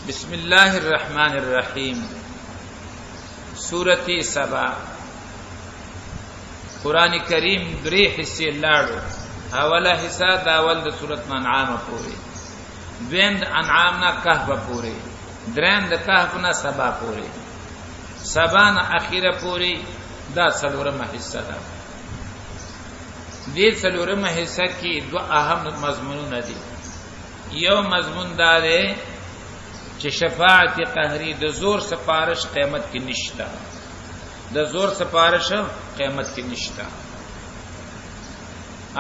بسم الله الرحمن الرحیم. سورت سبا. قران کریم درې حصے لاړو. اوله حصہ د اول د سورت انعام پورې، دویم د انعام نه کهف پورې، دریم د کهف نه سبا پورې، سبا نه اخیره پورې. دا څلورمه حصہ ده. دې څلورمه حصہ کې دوه اهم مضمونونه دي. یو مضمون دا دی چې شفاعت قهری، د زور سفارش قیامت کې نشته، د زور سفارش قیامت کې نشته.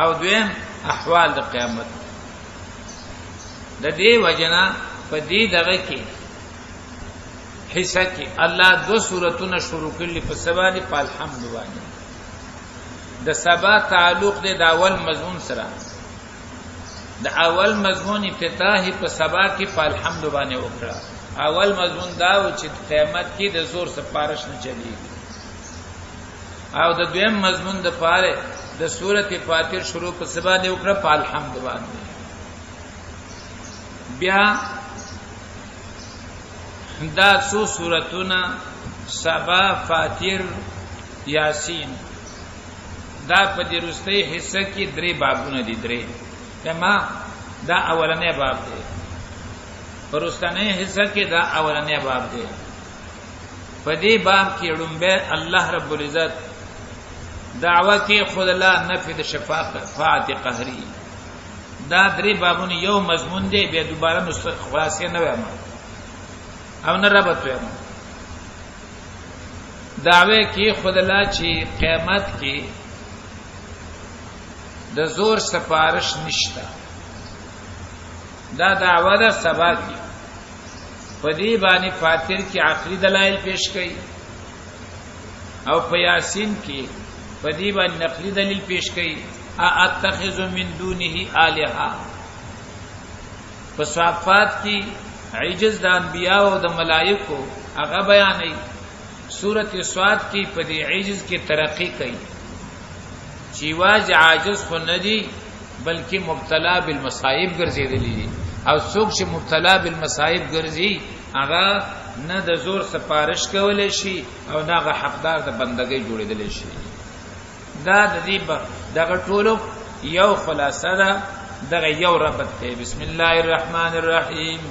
او دویم احوال د قیامت. د دې وجنا په دې دغه کې حصہ کې الله دو سورتونه شروع کړل په سبا دی، په الحمد باندې. د سبا تعلق دی د اول مضمون سره. د اول مضمون افتتاح په سبا کې په الحمد باندې وکړه. اول مضمون دا و چې قیامت کې د زور سفارش نه چلیږي. او د دویم مضمون د پاره د سورته فاتر شروع په سبا دی وکړه، په الحمد باندې. بیا دا څو سورتونه، سبا، فاتر، یاسین، دا په دې وروستۍ حصہ کې درې بابونه دي. درې کما دا اولنې باب دی، پرستانه حصہ کې دا اولنې باب دی. په دې باب کې لومبه الله رب العزت دعوه کې خود الله نفي د شفاعت قهري. دا درې بابونه یو مضمون دی، بیا دوباره نو خلاصې نه وایم او نه ربط وایم. دعوه کې خود الله چې قیامت کې د زور سفارش نشته. دا دعوه ده سبا کې. په دې باندې فاتر کې عقلي دلایل پیش کړي او په یاسین کې په دې باندې نقلي دلیل پیش کړي، اتخذ من دونه الها. په صافات کې عجز د انبیاء او د ملائکو هغه بیانې. سورت سواد کې په دې عجز کې ترقی کوي چې واج عاجز خو نه دي، بلکې مبتلا بالمصائب ګرځېدلې دي. او څوک چې مبتلا بالمصائب ګرځي، هغه نه د زور سفارش کولای شي او نه هغه حقدار د بندګۍ جوړېدلی شي. دا د دې دغه ټولو یو خلاصه ده، دغه یو ربط دی. بسم الله الرحمن الرحیم.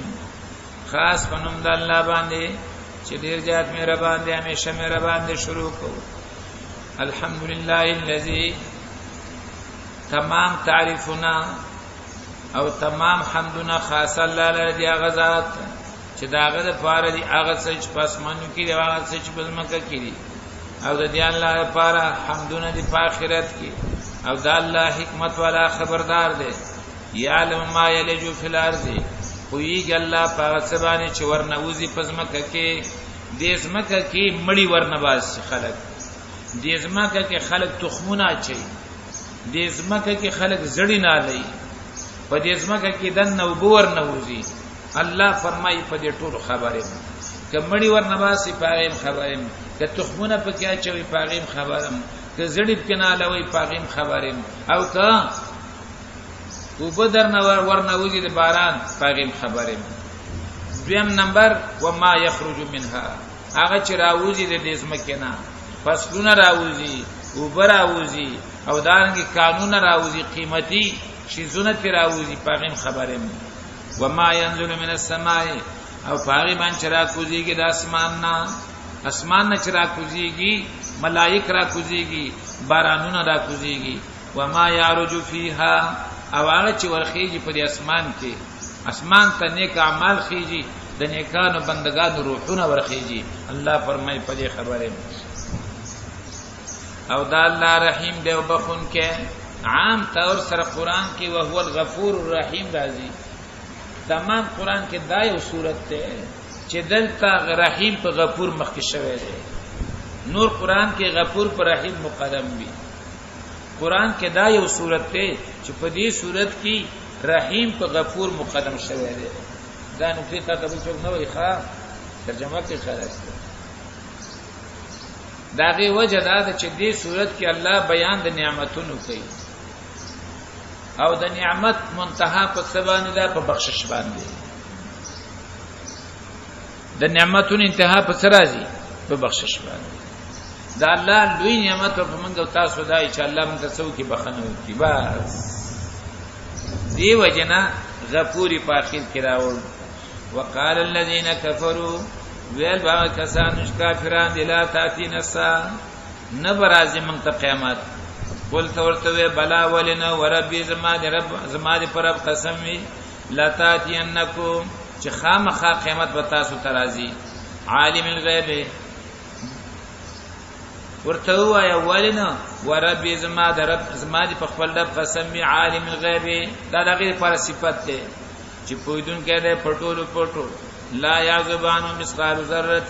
خاص په نوم د الله باندې چې ډیر زیات مهربان دی، همیشه مهربان دی. شروع کو. الحمدلله الذي، تمام تعریفونه او تمام حمدونه خاص الله لره دی، هغه ذات چې داغه د پاره دی هغه څه چې پاسمانو کې دی، هغه څه چې پزماکه کې دی. او د دې الله لپاره حمدونه دی په آخرت کې. او د الله حکمت والا خبردار دی. یعلم ما یلج فی الارض، پوهیږي الله په هغه څه باندې چې ورنوځي په ځمکه کې. دې ځمکه کې مړي ورنباسي خلک، دې ځمکه کې خلک تخمونه اچوي، دې ځمکه کې خلک زړی نه لري، په دې ځمکه کې دننه اوبه ورنوځي. الله فرمایي په دې ټولو خبر یم. که مړي ورنباسي، په هغې هم خبر یم. که تخمونه پکې اچوي، په هغې هم خبر یم. که زړي پکې نالوي، په هغې هم خبر یم. او که اوبه درنه ورنوځي د باران، په هغې هم خبر یم. دویم نمبر، وما یخرج منها، هغه چې راوځي د دې ځمکې نه، فصلونه راوځي، اوبه راوځي او دارنګې کانونه راوځي، قیمتي شیزونه ترې راوځي، په هغې هم خبر یم. وما ينزل من السماء، او په هغې باندې چې راکوزېږي د اسمان نه، اسمان نه چې راکوزېږي، ملایک راکوزېږي، بارانونه راکوزېږي. وما يعرج فيها، او هغه چې ورخېږي په دې اسمان کې، اسمان ته نیک اعمال خېږي، د نیکانو بندگانو روحونه ورخېږي. الله فرمایي په دې خبره. او دا الله رحیم دی او بخون کې. عام طور سره قران کې وهو الغفور الرحیم راځي. تمام قران کې دا یو صورت ده چې دلته رحیم په غفور مخکې شوی دی. نور قران کې غفور پر رحیم مقدم وي. قران کې دا یو صورت ده چې په دې صورت کې رحیم په غفور مقدم شوی دی. دا نقطه ته بل څوک نه وایي، ښا ترجمه کې خلاص ده. داغه وجه دا ده چې دې صورت کې الله بیان د نعمتونو کوي او د نعمت منتها په څه باندې ده؟ په بخشش باندې. د نعمتونو انتها په څه راځي؟ په بخشش باندې. دا الله لوی نعمت په موږ او تاسو دای چې الله موږ ته څوک بخنه وکړي. بس دی وجنا غفوری په اخر کې راوړ. وقال الذين كفروا، ویل با کسان چې کافران دي، لا تاتین الساعه، نه برازي موږ ته قیامت. قل، ورته وی، بلا، ولنا وربي، زما دې رب، زما دې پر رب قسم وی، لا تاتینکم، چې خامخا قیامت به تاسو ته راځي. عالم الغیب، ورته وایا ولنا وربي، زما د رب، زما دې په خپل رب قسم وی، عالم الغیب، دا دغه لپاره صفت ده چې پویدون کې ده پټولو پټو، لا یعزب عنه مثقال ذره،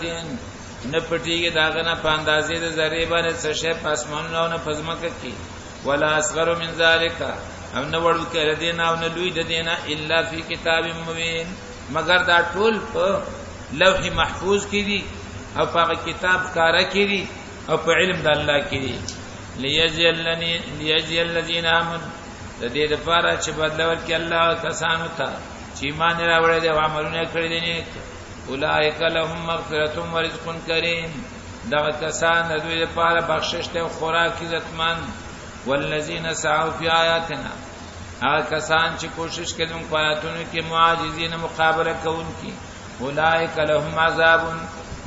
نه پټیږي داغه نه په اندازې د ذرې باندې څه شی په اسمانونو او نه په ځمکه کې، ولا اصغر من ذلک، او نه وړو کې د دینه او نه لوی د دینه، الا فی کتاب مبین، مگر دا ټول په لوح محفوظ کې دي او په هغه کتاب ښکارا کې دي او په علم د الله کې دي. لیجزی الذین آمنوا، د دې لپاره چې بدل ورکړي الله کسانو ته چې ایمان راوړی دی او عملونه کړی دي نیک. اولئک لهم مغفرة ورزق کریم، دغه کسان د دوی لپاره بخشش ته او خوراک عزتمن. والذین سعوا فی آیاتنا، هغه کسان چې کوشش کوي موږ په آیاتونو کې، معاجزین، مقابله کوونکي، اولئک لهم عذاب،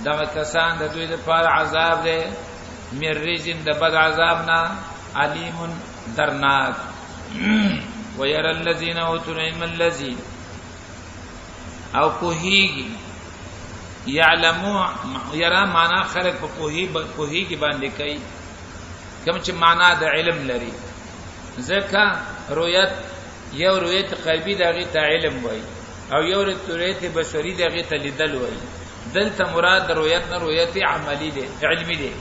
دغه کسان د دوی لپاره عذاب دی، من رجز، د بد عذاب نه، الیم، درناک. ويرى الذين اوتوا العلم الذي، او پوهیږي، يعلمو، یرا معنا خلق په پوهیږي باندې کوي، کوم چې معنا د علم لري، ځکه رؤیت، یو رؤیت قلبی دغه ته علم وای او یو رؤیت بصری دغه ته لیدل وای. دلته مراد د رؤیت نه رؤیت عملی دی، علمی دی.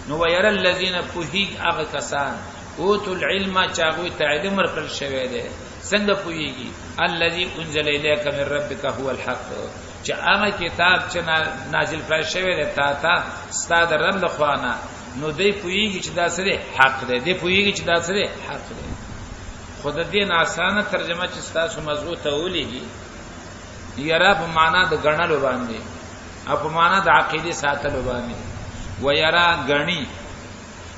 نو وير الذين، پوهیږ هغه کسان، اوتو العلم، چاغوی ته علم ورکړل شوی دی. څنګه پوهیږي؟ الذي انزل اليك من ربك هو الحق، چې هغه کتاب چې نازل کړی شوی دی تا ته ستا د رب له خوا نه، نو دی پوهیږي چې دا څه دی؟ حق دی. دی پوهیږي چې دا څه دی؟ حق دی. خو د دې اسانه ترجمه چې ستاسو مزغو ته ولېږي، یرا په معنا د غنلو باندې او په معنا د عقیده ساتلو باندې. و یرا، غنی،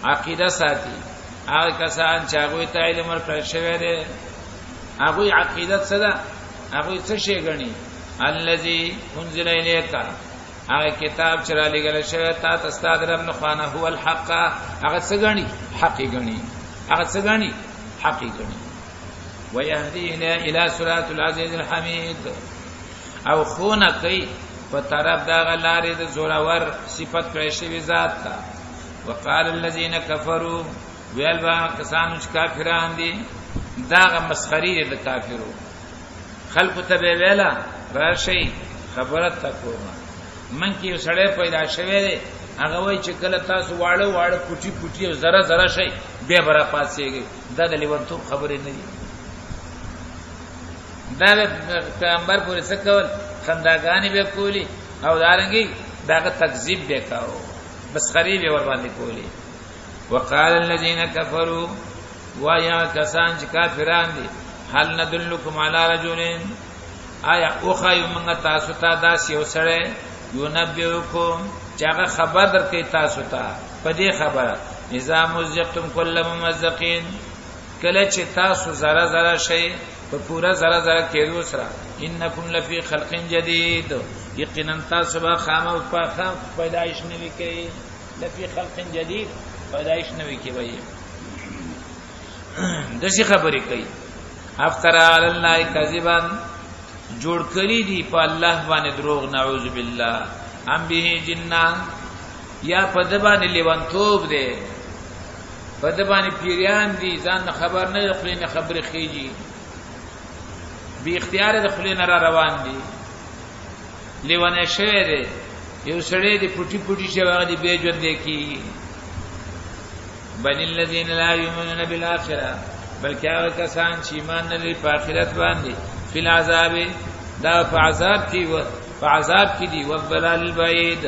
عقیده ساتي هغه کسان چې هغه ته علم ورکړل شوی دی. هغه عقیده څه ده؟ هغه څه شی غني؟ الذي انزل اليك، هغه کتاب چې را لېږل شوی تا ته ستا د رب له خوا نه، هو الحق، هغه څه غني؟ حق غني. هغه څه غني؟ حق غني. ويهدي الى صراط العزيز الحميد، او خونه کوي په طرف دا غلارې د زورور صفت کړی شوی ذات ته. وقال الذين كفروا، ویل با کسانو چې کافران دي، داغه مسخري دي د کافرو خلکو ته به ویلا، راشي خبره تا کومه، من کې یو سړی پیدا شوی دی، هغه وای چې کله تاسو واړه واړه، پټي پټي او ذره ذره شي، بیا برا پاسېږي. دا د لیونتوب خبرې نه دي. دا پیغمبر پورې څه کول؟ خنداګانې به کولی او دارنګي داغه تکذیب به کاو، مسخري به ور باندې کولی. وقال الذين كفروا، وایا کسان چې کافران دي، هل ندلکم علی رجلین، آیا اوخایو موږ تاسو ته داسې یو سړی، ينبئکم، چې هغه خبر درکوي تاسو ته په دې خبره، اذا مزقتم کل ممزقین، کله چې تاسو ذره ذره شئ، په پورا ذره ذره کېدو سره، انکم لفی خلق جدید، یقینا تاسو به خامه په خام پیدایش نوي کوي. لفی خلق جدید، پیدایش نوي کوي وایي، دسی خبرې کوي. افترا علی الله کذبا، جوړ کړی دی په الله باندې دروغ، نعوذ بالله، ام به جنہ، یا په د باندې لیونتوب دی، په د باندې پیریان دي، ځان خبر نه، خپل نه خبرې خيږي، بی اختیار د خپل نه را روان دي، لیونه شوی دی. یو سړی دی پټي پټي شوی، هغه دی به ژوند دی کی. بل الذين لا يؤمنون بالآخرة، بلکې هغه کسان چې ایمان نه لري په آخرت باندې، فی العذاب، دا په عذاب کې و په عذاب کې دي، والضلال البعید،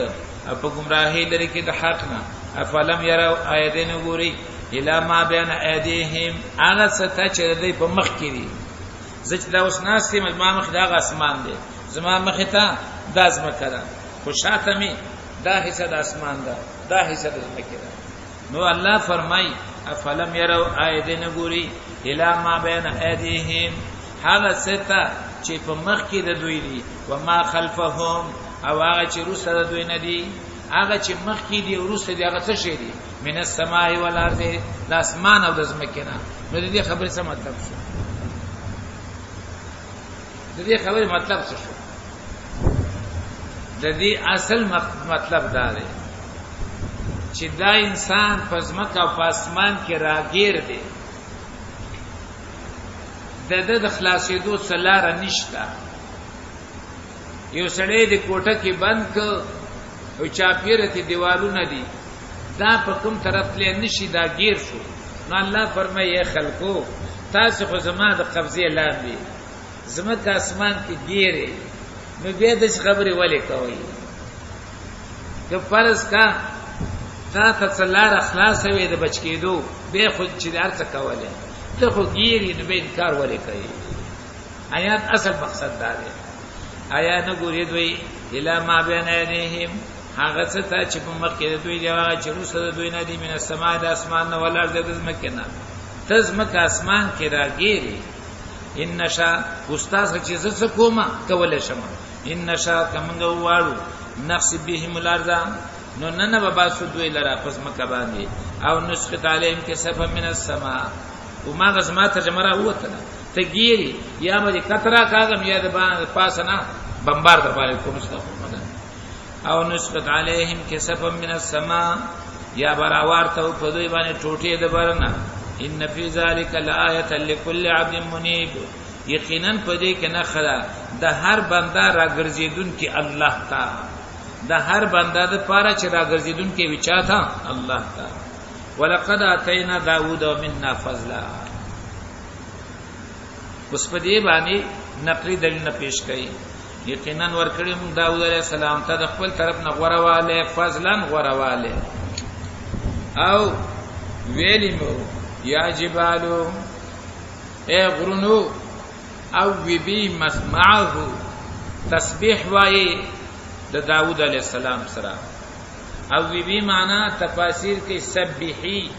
او په گمراهی لري کې د حق نه. افلم يروا، آیتونه ګوري، الی ما بین ایدیهم، هغه څه ته چې د دوی په مخ کې دي. زه چې دا اوس ناست یم، زما مخ دا اسمان دی، زما مخ ته دا ځمکه ده. خو شاته مې دا حصہ د اسمان ده، دا حصہ د ځمکې ده. نو الله فرمای افلم يروا آی دې نه ګوري الی ما بین ایدیهم، هغه څه ته چې په مخ کې د دوی دي، و ما خلفهم، او هغه چې وروسته د دوی نه دي. هغه چې مخ کې دي وروسته دي هغه څه شی دي؟ من السماء والارض، د اسمان او د ځمکې نه. نو د دې خبرې څه مطلب شو؟ د دې خبرې مطلب څه شو؟ د دې اصل مطلب دا دی چې دا انسان په ځمکه او په اسمان کې راګیر دی، د ده د خلاصېدو څه لاره نشته. یو سړی د کوټه کې بند که او چاپېره ته دیوالونه دي، دا په کوم طرف تللی نشي، دا ګیر شو. نو الله فرمایي ای خلکو، تاسو خو زما د قبضې لاندې ځمکه اسمان کې ګیرې، نو بیا داسې خبرې ولې کوئ؟ که فرض کا تا ته څه لاره خلاصه وي د بچ کېدو، بیا خو چې هر څه کولی، ته خو ګیرې، نو بیا انکار ولې کوي؟ آیات اصل مقصد دا دی. آیا نه ګوري دوی الی ما بین ایدیهم، هغه څه ته چې په مخ کې د دوی دی، هغه چې وروسته د دوی نه دي، من السماء، د اسمان نه، والارض، د ځمکې نه. ته ځمکه اسمان کې راګیرې. ان نشا، استاد چې زه څه کومه کولی شم، ان نشا که موږ وغواړو نخسف بهم الارض، نو نن به باسو دوی لره په ځمکه باندې، او نسقط علیهم کسفا من السماء. او ما غزما ترجمه را ووتله، ته ګیری یا به دې کتره کاږم یا د باندې پاسه نه بمبار در باندې کوم څه خو. او نسقط علیهم کسفا من السماء، یا براوار ته په دوی باندې ټوټې د برنه. ان فی ذلک لآیه لکل عبد منیب، یقینا په دې کې نه خلا د هر بنده راګرځیدون کې الله تا، د هر بنده د پاره چې راګرځیدون کې وچا تا الله تا. ولقد اتینا داوود منا فضلا. اوس په دې باندې نقلی دلیل نه پیش کړي. یقینا ورکړي موږ داوود علیه السلام ته د خپل طرف نه غوره واله، فضلا غوره واله. او ویلی مو یا جبالو، اے غرونو، او وی بی مسمعه، تسبیح وای د داوود علیه السلام سره. او وی بی معنا تفاسیر کې سبحی،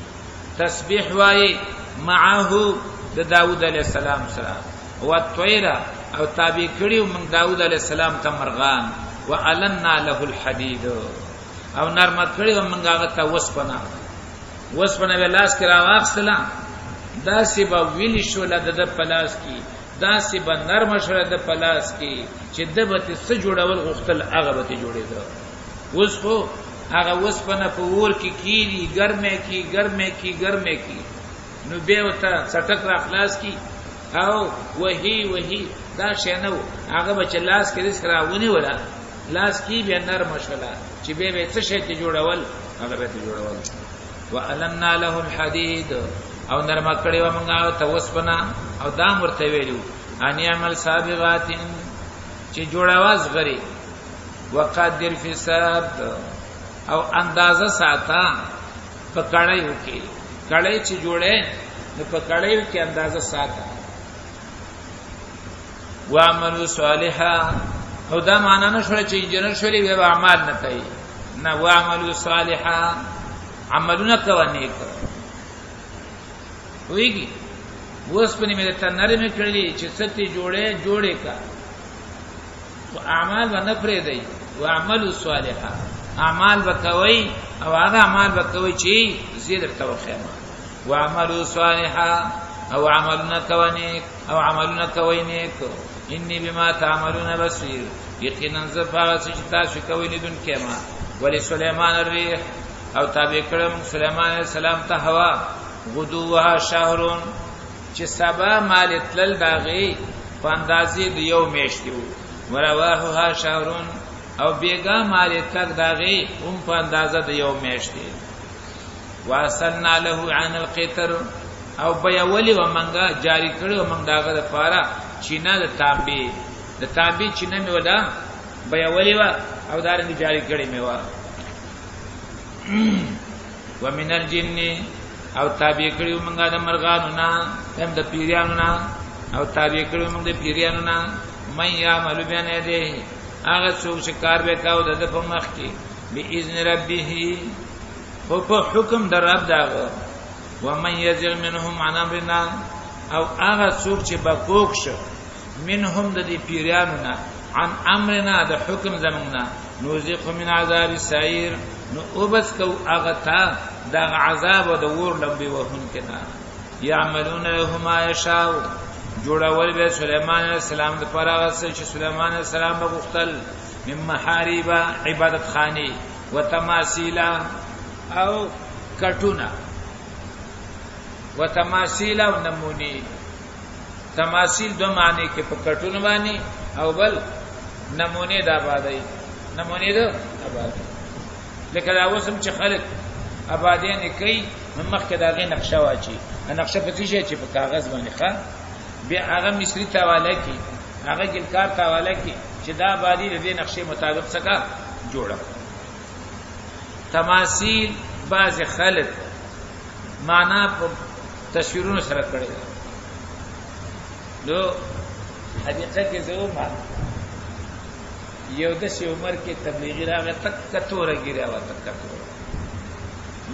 تسبیح وای معه د داوود علیه السلام سره. والطير، او تابع کړیو موږ داوود علیه السلام ته مرغان. والنا له الحديد، او نرم کړیو موږ هغه ته وسپنه. وسپنه به لاس کې راواخستله، داسې به ویلي شوله د ده په لاس کې، داسې به نرمه شوله د په لاس کې چې ده به ترې څه جوړول غوښتل هغه به ترې جوړېده. اوس خو هغه وسپنه په اور کې کیږي، ګرمه کی ګرمه کی ګرمه کی، نو بیا ورته څټک را خلاص کی او وهي وهي. دا شی نه و، هغه به چې لاس کې داسې راونیوله، لاس کې بیا نرمه شوله چې بیا به یې څه شی ترې جوړول هغه به ترې جوړول. وألنا له الحديد، او نرمه کړې وه موږ هغه ته وسپنه، او دا هم ورته ویلي وو ان اعمل سابغات، چې جوړوه زغرې، وقدر فی السرد، او اندازه ساته په کړیو کې. کړی چې جوړې نو په کړیو کې اندازه ساته. وعملوا صالحا، او دا معنا نه شوه چې انجنیر شولې بیا به اعمال نه کوي، نه، وعملوا صالحا، عملونه کوه نیک. ویږي وسپنې مې ته نرمې کړلې چې ستې جوړې جوړې کا، خو اعمال به نه پرېږدئ. وعملوا صالحا، اعمال به کوئ او هغه اعمال به کوئ چې زه درته وښیم. وعملوا صالحا، او عملونه کوئ نیک، او عملونه کوئ نیک. انی بما تعملون بصیر، یقینا زه په هغه څه چې تاسو کوئ لیدونکی یم. ولسلیمان الریح، او تابع کړم سلیمان علیه السلام ته هوا، غدوها شهر، چې سبا مال تلل داغي په اندازې د یو میاشتې وو، ورواحها شهر، او بیګا مال تک داغي هم په اندازه د یو میاشتې. واصلنا له عن القطر، او بیولی و منګه جاری کړو منګ داغه د پاره چینه د تابع، د تابع چینه مې ولا بیولی و او دارنګ جاری کړی مې و. ومن الجن، او تابع کړیو موږ د مرغانو نه، هم د پیریانو نه، او تابع کړیو موږ د پیریانو نه من یعمل بین یدیه، هغه څوک چې کار وکاو د په مخ کې باذن ربه، خو په حکم د رب داغه. ومن یزغ منهم عن امرنا، او هغه څوک چې بکوک شو منهم د دې پیریانو نه، عن امرنا د حکم زمونږ نه، نوزیق من عذاب السعیر، نو وبس کو هغه ته د عذاب او د ور لمبي وهون کنا. یعملون له ما یشاء، جوړول به سليمان علیه السلام د پر هغه څه چې سليمان علیه السلام به غوښتل، من محاریب عبادت خانه وتماثیل او کټونه، وتماثیل او نمونی. تماثیل دو معنی کې، په کټونو باندې او بل نمونه د آبادی، نمونه د آبادی. لکه دا اوس هم چې خلک آبادی نه کوي نو مخکې د هغې نقشه واچي. نقشه په څه شي؟ چې په کاغذ باندې ښه، بیا هغه مصري ته حواله کړي، هغه ګلکار ته حواله کړي چې دا آبادی د دې نقشې مطابق څخه جوړه. تماثیل بعض خلک معنا په تصویرونو سره کړی ده. نو حدیقه کې زه وم، یو داسې عمر کې تبلیغي راغی، تک توره ږیره وه، تک توره.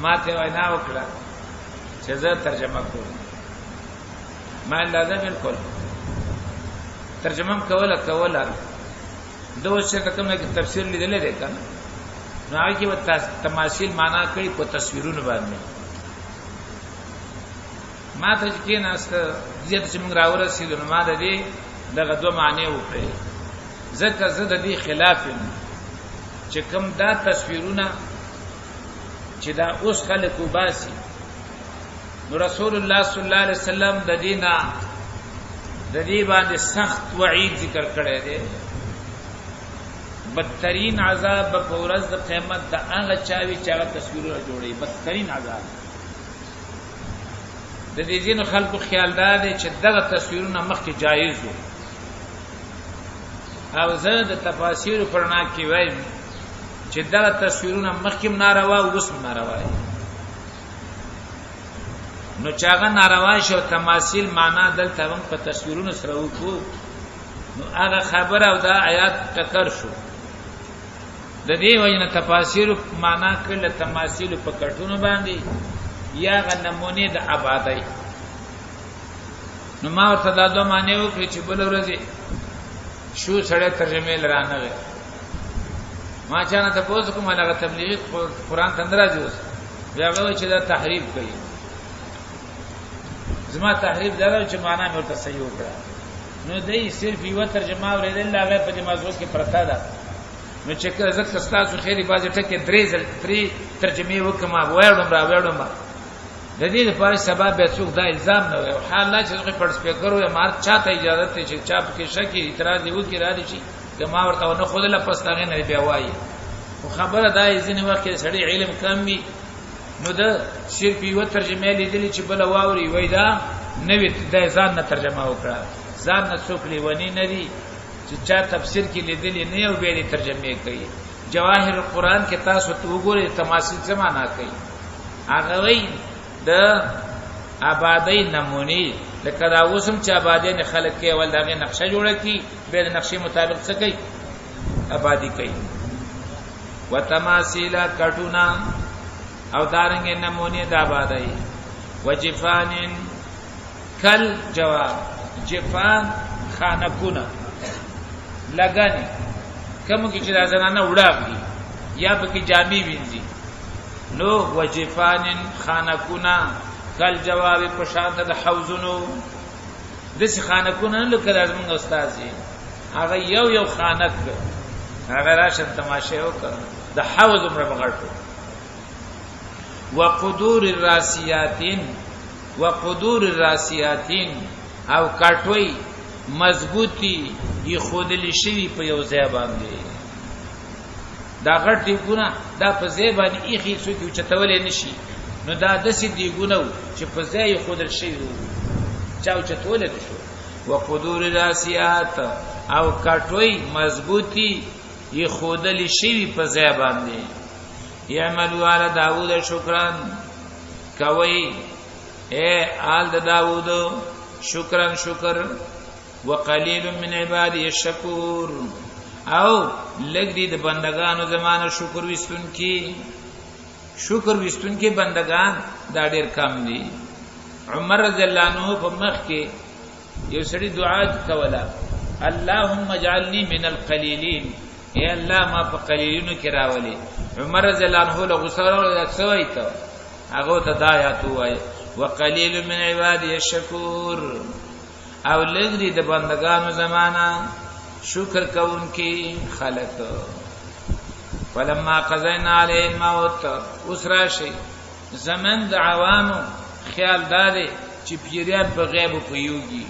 ما ته وینا وکړه چې زه ترجمه کوم. ما اندازه بالکل ترجمه هم کوله کوله. د اوس چې کوم کې تفسیر لیدلې دی کنه، نو هغه کې به تماثیل معنا کړي په تصویرونو باندې. ما ته چې کېناست زیات چې موږ راورسېدو، نو ما د دې دغه دوه معنی وکړې، ځکه زه د دې خلاف یم چې کوم دا تصویرونه چې دا اوس خلک وباسي. نو رسول الله صلی الله علیه وسلم د دینه د دې باندې سخت وعید ذکر کړی دی. بدترین عذاب په ورځ د قیامت د هغه چاوي چې هغه تصویرونه جوړي، بدترین عذاب. د دې ځینو خلکو خیال دا دی چې دغه تصویرونه مخکې جایز وو، او زه د تفاسیر پر رڼا کې وایم چې دغه تصویرونه مخکې ناروا او اوس ناروا دي. نو چې هغه ناروا شو، تماثیل معنا دلته هم په تصویرونو سره وکړو، نو هغه خبره او دا آیات ټکر شو. د دې وجه نه تفاسیر معنا کړل تماثیل په کټونو باندې یا غ نمونه د آبادی. نو ما ورته دا دوه معنی وکړې چې بل ورځ شو سړی ترجمه لرانه غي. ما چانه ته پوس کوم هغه تبلیغ قرآن ته راځي، اوس بیا وایي چې دا تحریف کوي. زما تحریف دا چې معنا مې ورته صحیح وکړه. نو دای صرف یو ترجمه اورېدل هغه په دې موضوع کې پرته ده. نو چې کله زه تاسو خېری بازي ټکه درې ځل درې ترجمه وکم، وایړم را وایړم، د دې لپاره سبب به څوک دا الزام نه وي. حال لا چې زه پر سپیکر وې مار چاته اجازه ته چې چا کې شکی اعتراض یو کې را دي شي که ما ورته نه خود له پس هغه نه بیا وایي. خو خبره دا ځینې وخت کې سړی علم کم وي، نو د صرف یو ترجمه لیدلی چې بل واوري وای دا نوې د ځان نه ترجمه وکړه. ځان نه څوک لیونی نه دی چې چا تفسیر کې لیدلی نه او بیا دې ترجمه کوي. جواهر القرآن کې تاسو ته وګورئ تماثیل څه معنا کوي. هغه وایي د آبادی نمونې، لکه دا اوس هم چې آبادی نه خلک کوي، اول د هغې نقشه جوړه کړي، بیا د نقشې مطابق څه کوي؟ آبادی کوي. وتماثیل کټونه او دارنګ نمونې د آبادی. وجفان کل جواب، جفان خانکونه لګنې کوم کې چې دا زنانه وړاږي یا پکې جامې وینځي. نو وجفان خانکونه کل جواب په شان د حوزونو، داسې خانکونه نه لکه زمونږ استاد یې هغه یو یو خانک هغه راشن تماشه وکړه د حوض عمره بغټو. وقدور الراسیاتین، وقدور الراسیاتین او کټوي مضبوطی یې خودلی شوی په یو ځای باندې. دا غټ دیګونه دا په ځای باندې ایخي څوک اوچتولی نشي، نو دا داسې دیګونه وو چې په ځای یې ښودل شوي وو، چا اوچتولی نه شو. وقدور راسیات او کټوی مضبوطی یې ښودلی شوي په ځای باندې. یعملو علی داود شکران کوي اے آل د داود شکران شکر، وقلیل من عبادی الشکور او لږ دي د بندگانو زمانه شکر وستونکي. شکر وستونکي بندگان دا ډیر کم دي. عمر رضی الله عنه په مخ کې یو سړي دعا کوله، اللهم اجعلني من القليلين، اے الله ما په قلیلینو کې راولي. عمر رضی الله عنه له غوسه راغله، څه وایي ته؟ هغه ته دا آیات وایي، وقلیل من عبادی الشکور، او لږ دي د بندگانو زمانہ شکر کوونکي خلق. فلما قضینا علیه الموت، اوس راشي زمن د عوامو خیال دا دی چې پیریان په غیب پویږي.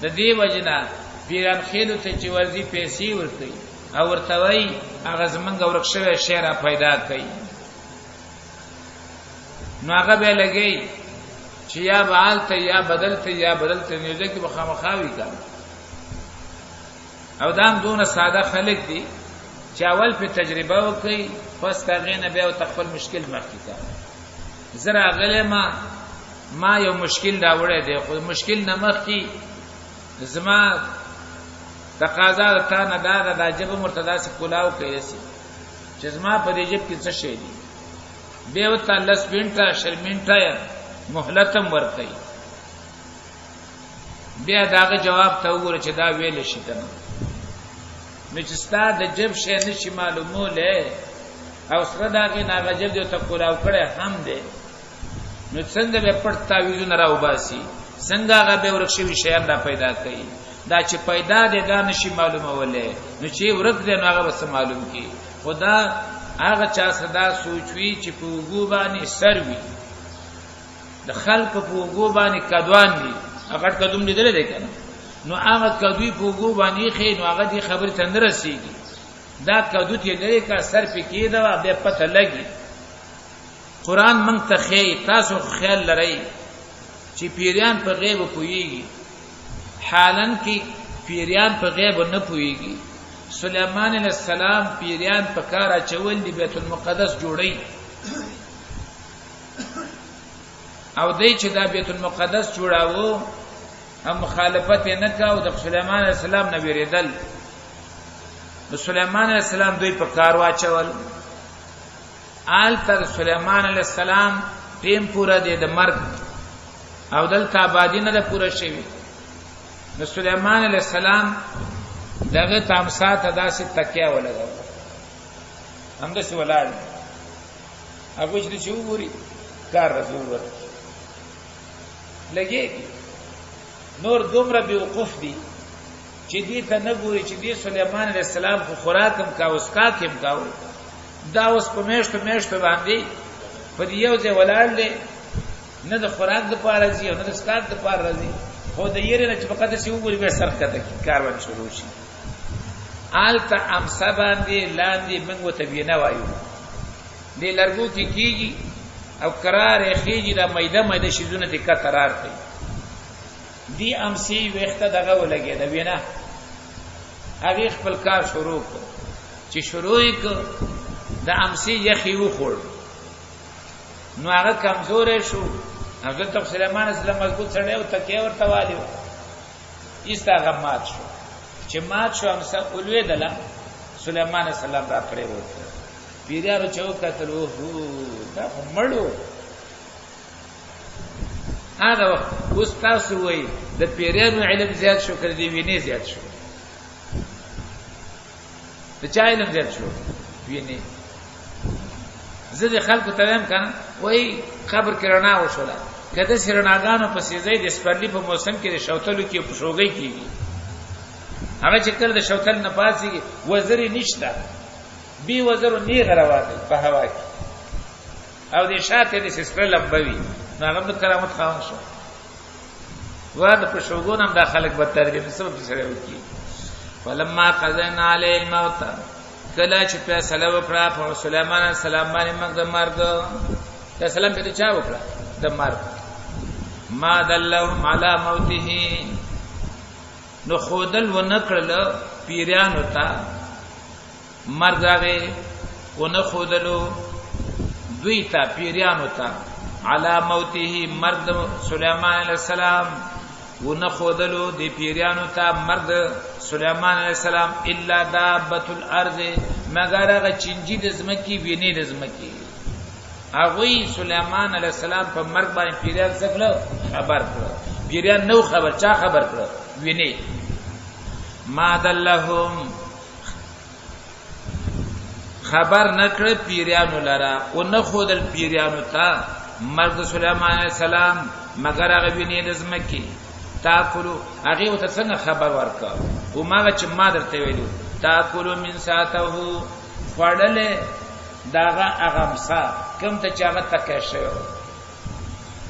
د دې وجنه پیران خېلو ته چې ورځي پیسې ورکوي او ورته وایي هغه زمونږ ورک شوی شی را پیدا کوي، نو هغه به لګي چې یا به هلته یا بدلته یا بدلته، نو یو ځای کې به خامخا وي که. او دا هم دونه ساده خلک دي چې اول په تجربه وکړي، پس د هغې نه بیا ورته خپل مشکل مخکې کړه. زه راغلی ما یو مشکل راوړی دی، خو مشکل نه مخکې زما تقاضا د تا نه دا ده، دا ژبه هم ورته داسې کلاو کوي داسې چې زما په دې ژب کې څه شی دي. بیا ورته 10 منټه 20 منټه مهلت هم ورکوي، بیا د هغه جواب ته وګوره چې دا ویلی شي که نه. نو چې ستا د ژب شی نه شي معلومولی او سره د هغې نه هغه ژب دې ورته کولاو کړی هم دی، نو څنګه به پټ تعویذونه راوباسي، څنګه هغه به ورک شوي شیان را پیدا کوي؟ دا چې پیدا دی دا نشي معلومولی، نو چې ورک دی نو هغه به څه معلوم کړي؟ خو دا هغه چا سره دا سوچ وي چې په اوږو باندې سر وي، د خلکو په اوږو باندې کدوان دي، هغه غټ کدوم لیدلی دی که نه؟ نو هغه کدوی په اوږو باندې ایښی، نو هغه دې خبرې ته نه رسېږي. دا کدو ترې لرې کړه، سر پې کېږده، بیا پته لګي. قرآن موږ ته ښیي، تاسو خیال لرئ چې پیریان په غیب پوهیږي، حالن کې پیریان په غیب نه پوهیږي. سلیمان علیه السلام پیریان په کار اچول دي، بیت المقدس جوړی، او دی چې دا بیت المقدس جوړاوه هم مخالفت یې نه کاوه، د سلیمان علیه السلام نه ویرېدل. نو سلیمان علیه السلام دوی په کار واچول. آلته د سلیمان علیه السلام ټیم پوره دی د مرګ، او دلته آبادي نه ده پوره شوې. نو سلیمان علیه السلام دغه تامسا ته داسې تکیه ولګوله، همداسې ولاړ دی. هغوی چې داسې وګوري کار رسول ورکړي لګېږي. نور دومره بیوقوف دي چې دې ته نه ګوري چې دې سلیمان علیه السلام خو خوراک هم کاوه، څښاک هم کاوه، دا اوس په میاشتو میاشتو باندې په دې یو ځای ولاړ دی، نه د خوراک دپاره ځي او نه د څښاک دپاره راځي، خو د یرې نه چې فقط داسې وګوري بیا سر ښکته کړي، کار باندې شروع شي. هلته امسا باندې لاندې موږ ورته وینه وایو، دې لرګو کې کېږي او کرار یې خېږي، دا میده میده شیزونه ترې کته رار کوي. دې امسې ویښته دغه ولګېده وینه، هغې خپل کار شروع کړ. چې شروع یې کړ د امسې یخ یې وخوړ، نو هغه کمزوری شو. حضرت سلیمان اسلام مضبوط سړی او تکیه ورته والي وه، ایسته هغه مات شو. چې مات شو امسا ولوېدله، سلیمان السلام را پرېوت. پیریانو چې وکتل، اوهو دا خو مړ و هغه وخت. اوس تاسو وایئ د پیریانو علم زیات شو که د دې وینې زیات شو؟ د چا علم زیات شو؟ وینې. زه د خلکو ته وایم که نه، وایي قبر کې رڼا وشوله، که داسې رڼاګانو پسې ځئ د سپرلي په موسم کې د شوتلو کې په شوګۍ کېږي، هغه چې کله د شوتل نه پاڅېږي وزرې نشته، بې وزرو نیغه روان دی په هوا کې، او د شاته داسې سره لمبه وي، نو هغه هم د کرامت خاوند شو. وا د پښوګون هم دا خلک بدتر دي، څه به سره وکړي. فلما قضینا علیه الموت، کله چې فیصله وکړه په سلیمان علیه السلام باندې موږ د مرګ فیصله په چا وکړه د مرګ، ما دلهم علی موته، نو خودل و نکړل پیریانو ته مرګ راغی، ونه خودلو دوی ته پیریانو ته علی موته مرګ د سلیمان علیه السلام. ونه خودلو د پیریانو ته مرګ سليمان عليه السلام الا دابه الارض، مگر هغه چنجي د زمکی، وینې د زمکی. هغه سليمان عليه السلام په مرګ باندې پیریان څه خبر کړ؟ پیریان نو خبر، چا خبر کړ؟ وینې. ما دلهم، خبر نکړ پیریانو لرا او نه خودل پیریانو ته مرګ سليمان عليه السلام مگر هغه وینې د زمکی. تاکلو، هغه وته څنګه خبر ورکا؟ او ماغه چې ما درته ویلو، تاکلو من ساته، خوړلې داغه اغمسا کم ته چې هغه تکه شوی،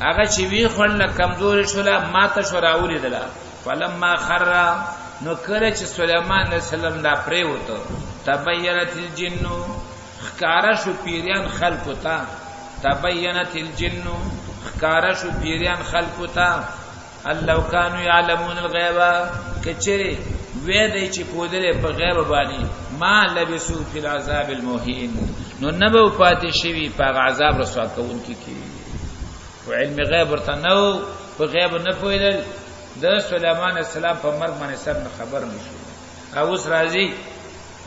هغه چې وی خوړله کمزورې شوله، ماته شو راولېدله. فلما خر، نو کله چې سليمان عليه السلام دا پریوته، تبینت الجن، خکارا شو پیریان خلقو ته. تبینت الجن، خکارا شو پیریان خلقو ته، الله کانوا يعلمون الغیب، کچری وې دی چې پودلې په غیب باندې، ما لبسو فی العذاب المهین، نو نبو پاتې شوی په عذاب رسوا کوونکی کې. او علم غیب ورته نو، په غیب نه پوهېدل، د سليمان السلام په مرګ باندې سر نه خبر نشو. او اوس راځي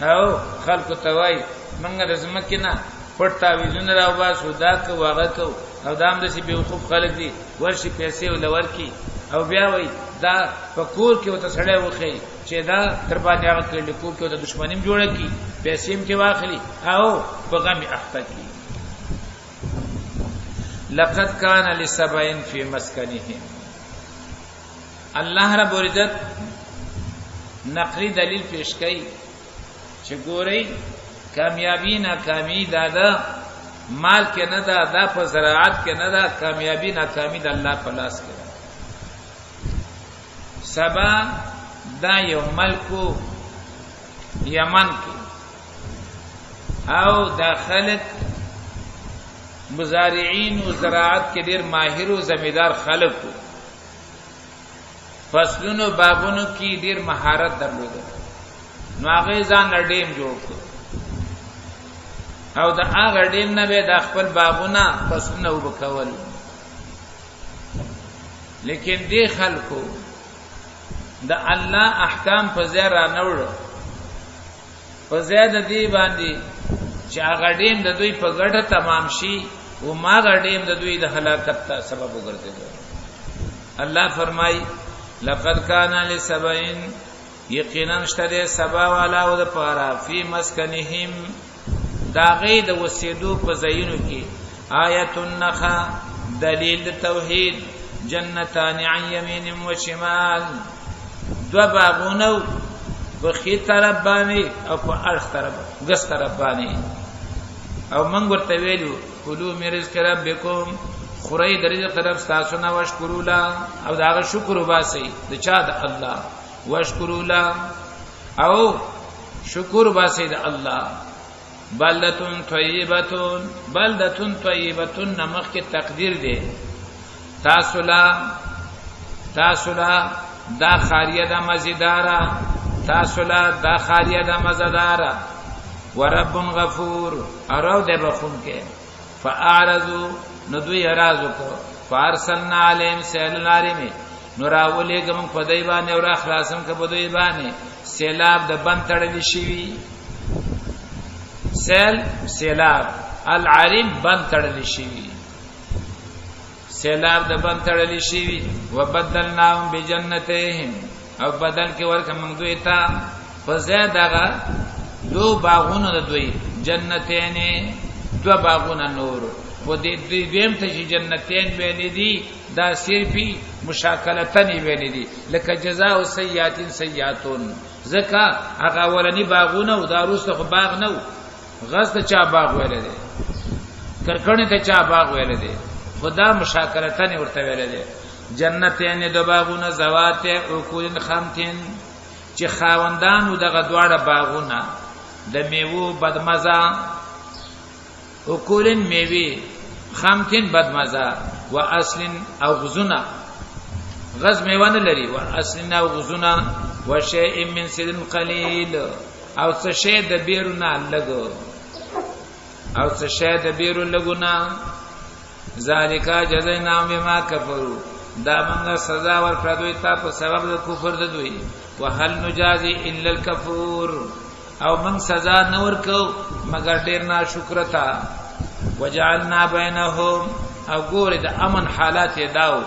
او خلکو ته وایي منګه د زمکې نه پټ تعویذونه راوباسو، دا کو هغه کو، او دا هم داسې بیوقوف خلک دي، ورشي پیسې ولور کی او بیا وایي دا په کور کې ورته سړی وښیي چې دا تر باندې هغه کړي، کور کې ورته دښمني هم جوړه کړي، پیسې هم ترې واخلي او په غم یې اخته کړي. لقد کان لسبع فی مسکنهم. الله رب العزت نقلی دلیل پیش کړي چې ګورئ، کامیابی ناکامی دا ده مال کې نه ده، دا په زراعت کې نه ده، کامیابی ناکامی د الله په لاس کې ده. سبا دا یو ملکو یمن کې، او دا خلک مزارعین او زراعت کې ډیر ماهر او زمیدار خلک وو، فصلونو باغونو کې ډیر مهارت درلود. نو هغه ځان له ډیم جوړ کړ او د هغه ډیم نه به د خپل باغونه فصلونه وبکول. لیکن دې خلکو د الله احکام په ځای را نوړ، په ځای د دې باندې چې هغه ډیم د دوی په ګټه تمام شي، او ما هغه ډیم د دوی د هلاکت ته سبب وګرځېد. الله فرمای، لقد کان لسبعین، یقینا شته د سبا والا او د پارا، فی مسکنهم، دا غي د وسیدو په ځایونو کې، آیت النخا، دلیل د توحید، جنتان عن یمین و شمال، دو باغونه په خي طرف باندې او په اړخ طرف، ګس طرف باندې. او موږ ورته ویلو، کلو من رزق ربکم، خورئ د رزق رب ستاسو نه، واشکروا له، او د هغه شکر وباسئ. د چا؟ د الله. واشکروا له، او شکر وباسئ د الله. بلدتون طیبتون، بلدتون طیبتون نمخ کې تقدیر دی، تاسو لا، تاسو لا دا خاریه د مزیدارا، تاسو لا دا خاریه د مزدارا، ورب غفور، او د بخون کې. فاعرضوا، نو دوی اعراض وکړ، فارسلنا علیهم سیل العرم، نو راولېږم په دوی باندې او را خلاصم که په دوی باندې سیلاب د بند تړلی شوي. سیل، سیلاب، العرم بند تړلی شوي، سیلاب د بند تړلی شوي. وبدلناهم بجنتهم، او بدل کې ورکه موږ دوی ته په ځای دغه دو باغونو د دوی جنتین، دو باغونه نور. خو دې دوی دویم ته چې جنتین ویلې دي، دا صرفي مشاکلتن ویلې دي، لکه جزاء سیئاتین سیئاتون، ځکه هغه اولنی باغونه او دا وروسته خو باغ نه وو. غز ته چا باغ ویلې دي؟ کرکڼې ته چا باغ ویلې دي؟ خدا مشاکلتن ورته ویلې دي. جنتین، دو باغونه، زوات اکول خمتین، چې خاوندانو دغه دواړه باغونه د میوو بدمزه، اکولن میوه، خمتین بدمزه، و اصل او غزونه، غز میوه نه لري، و اصل او غزونه، و شیء من سدر قلیل، او څه شی د بیرو نه لګو، او څه شی د بیرو لګو نه. ذالک جزیناهم بما کفروا. دا موږ سزا ورکړه دوی ته په سبب د کفر د دوی. وهل نجازي الا الکفور، او موږ سزا نه ورکو مګر ډیر ناشکر تا. وجعلنا بینهم، او ګوره د امن حالات یې داو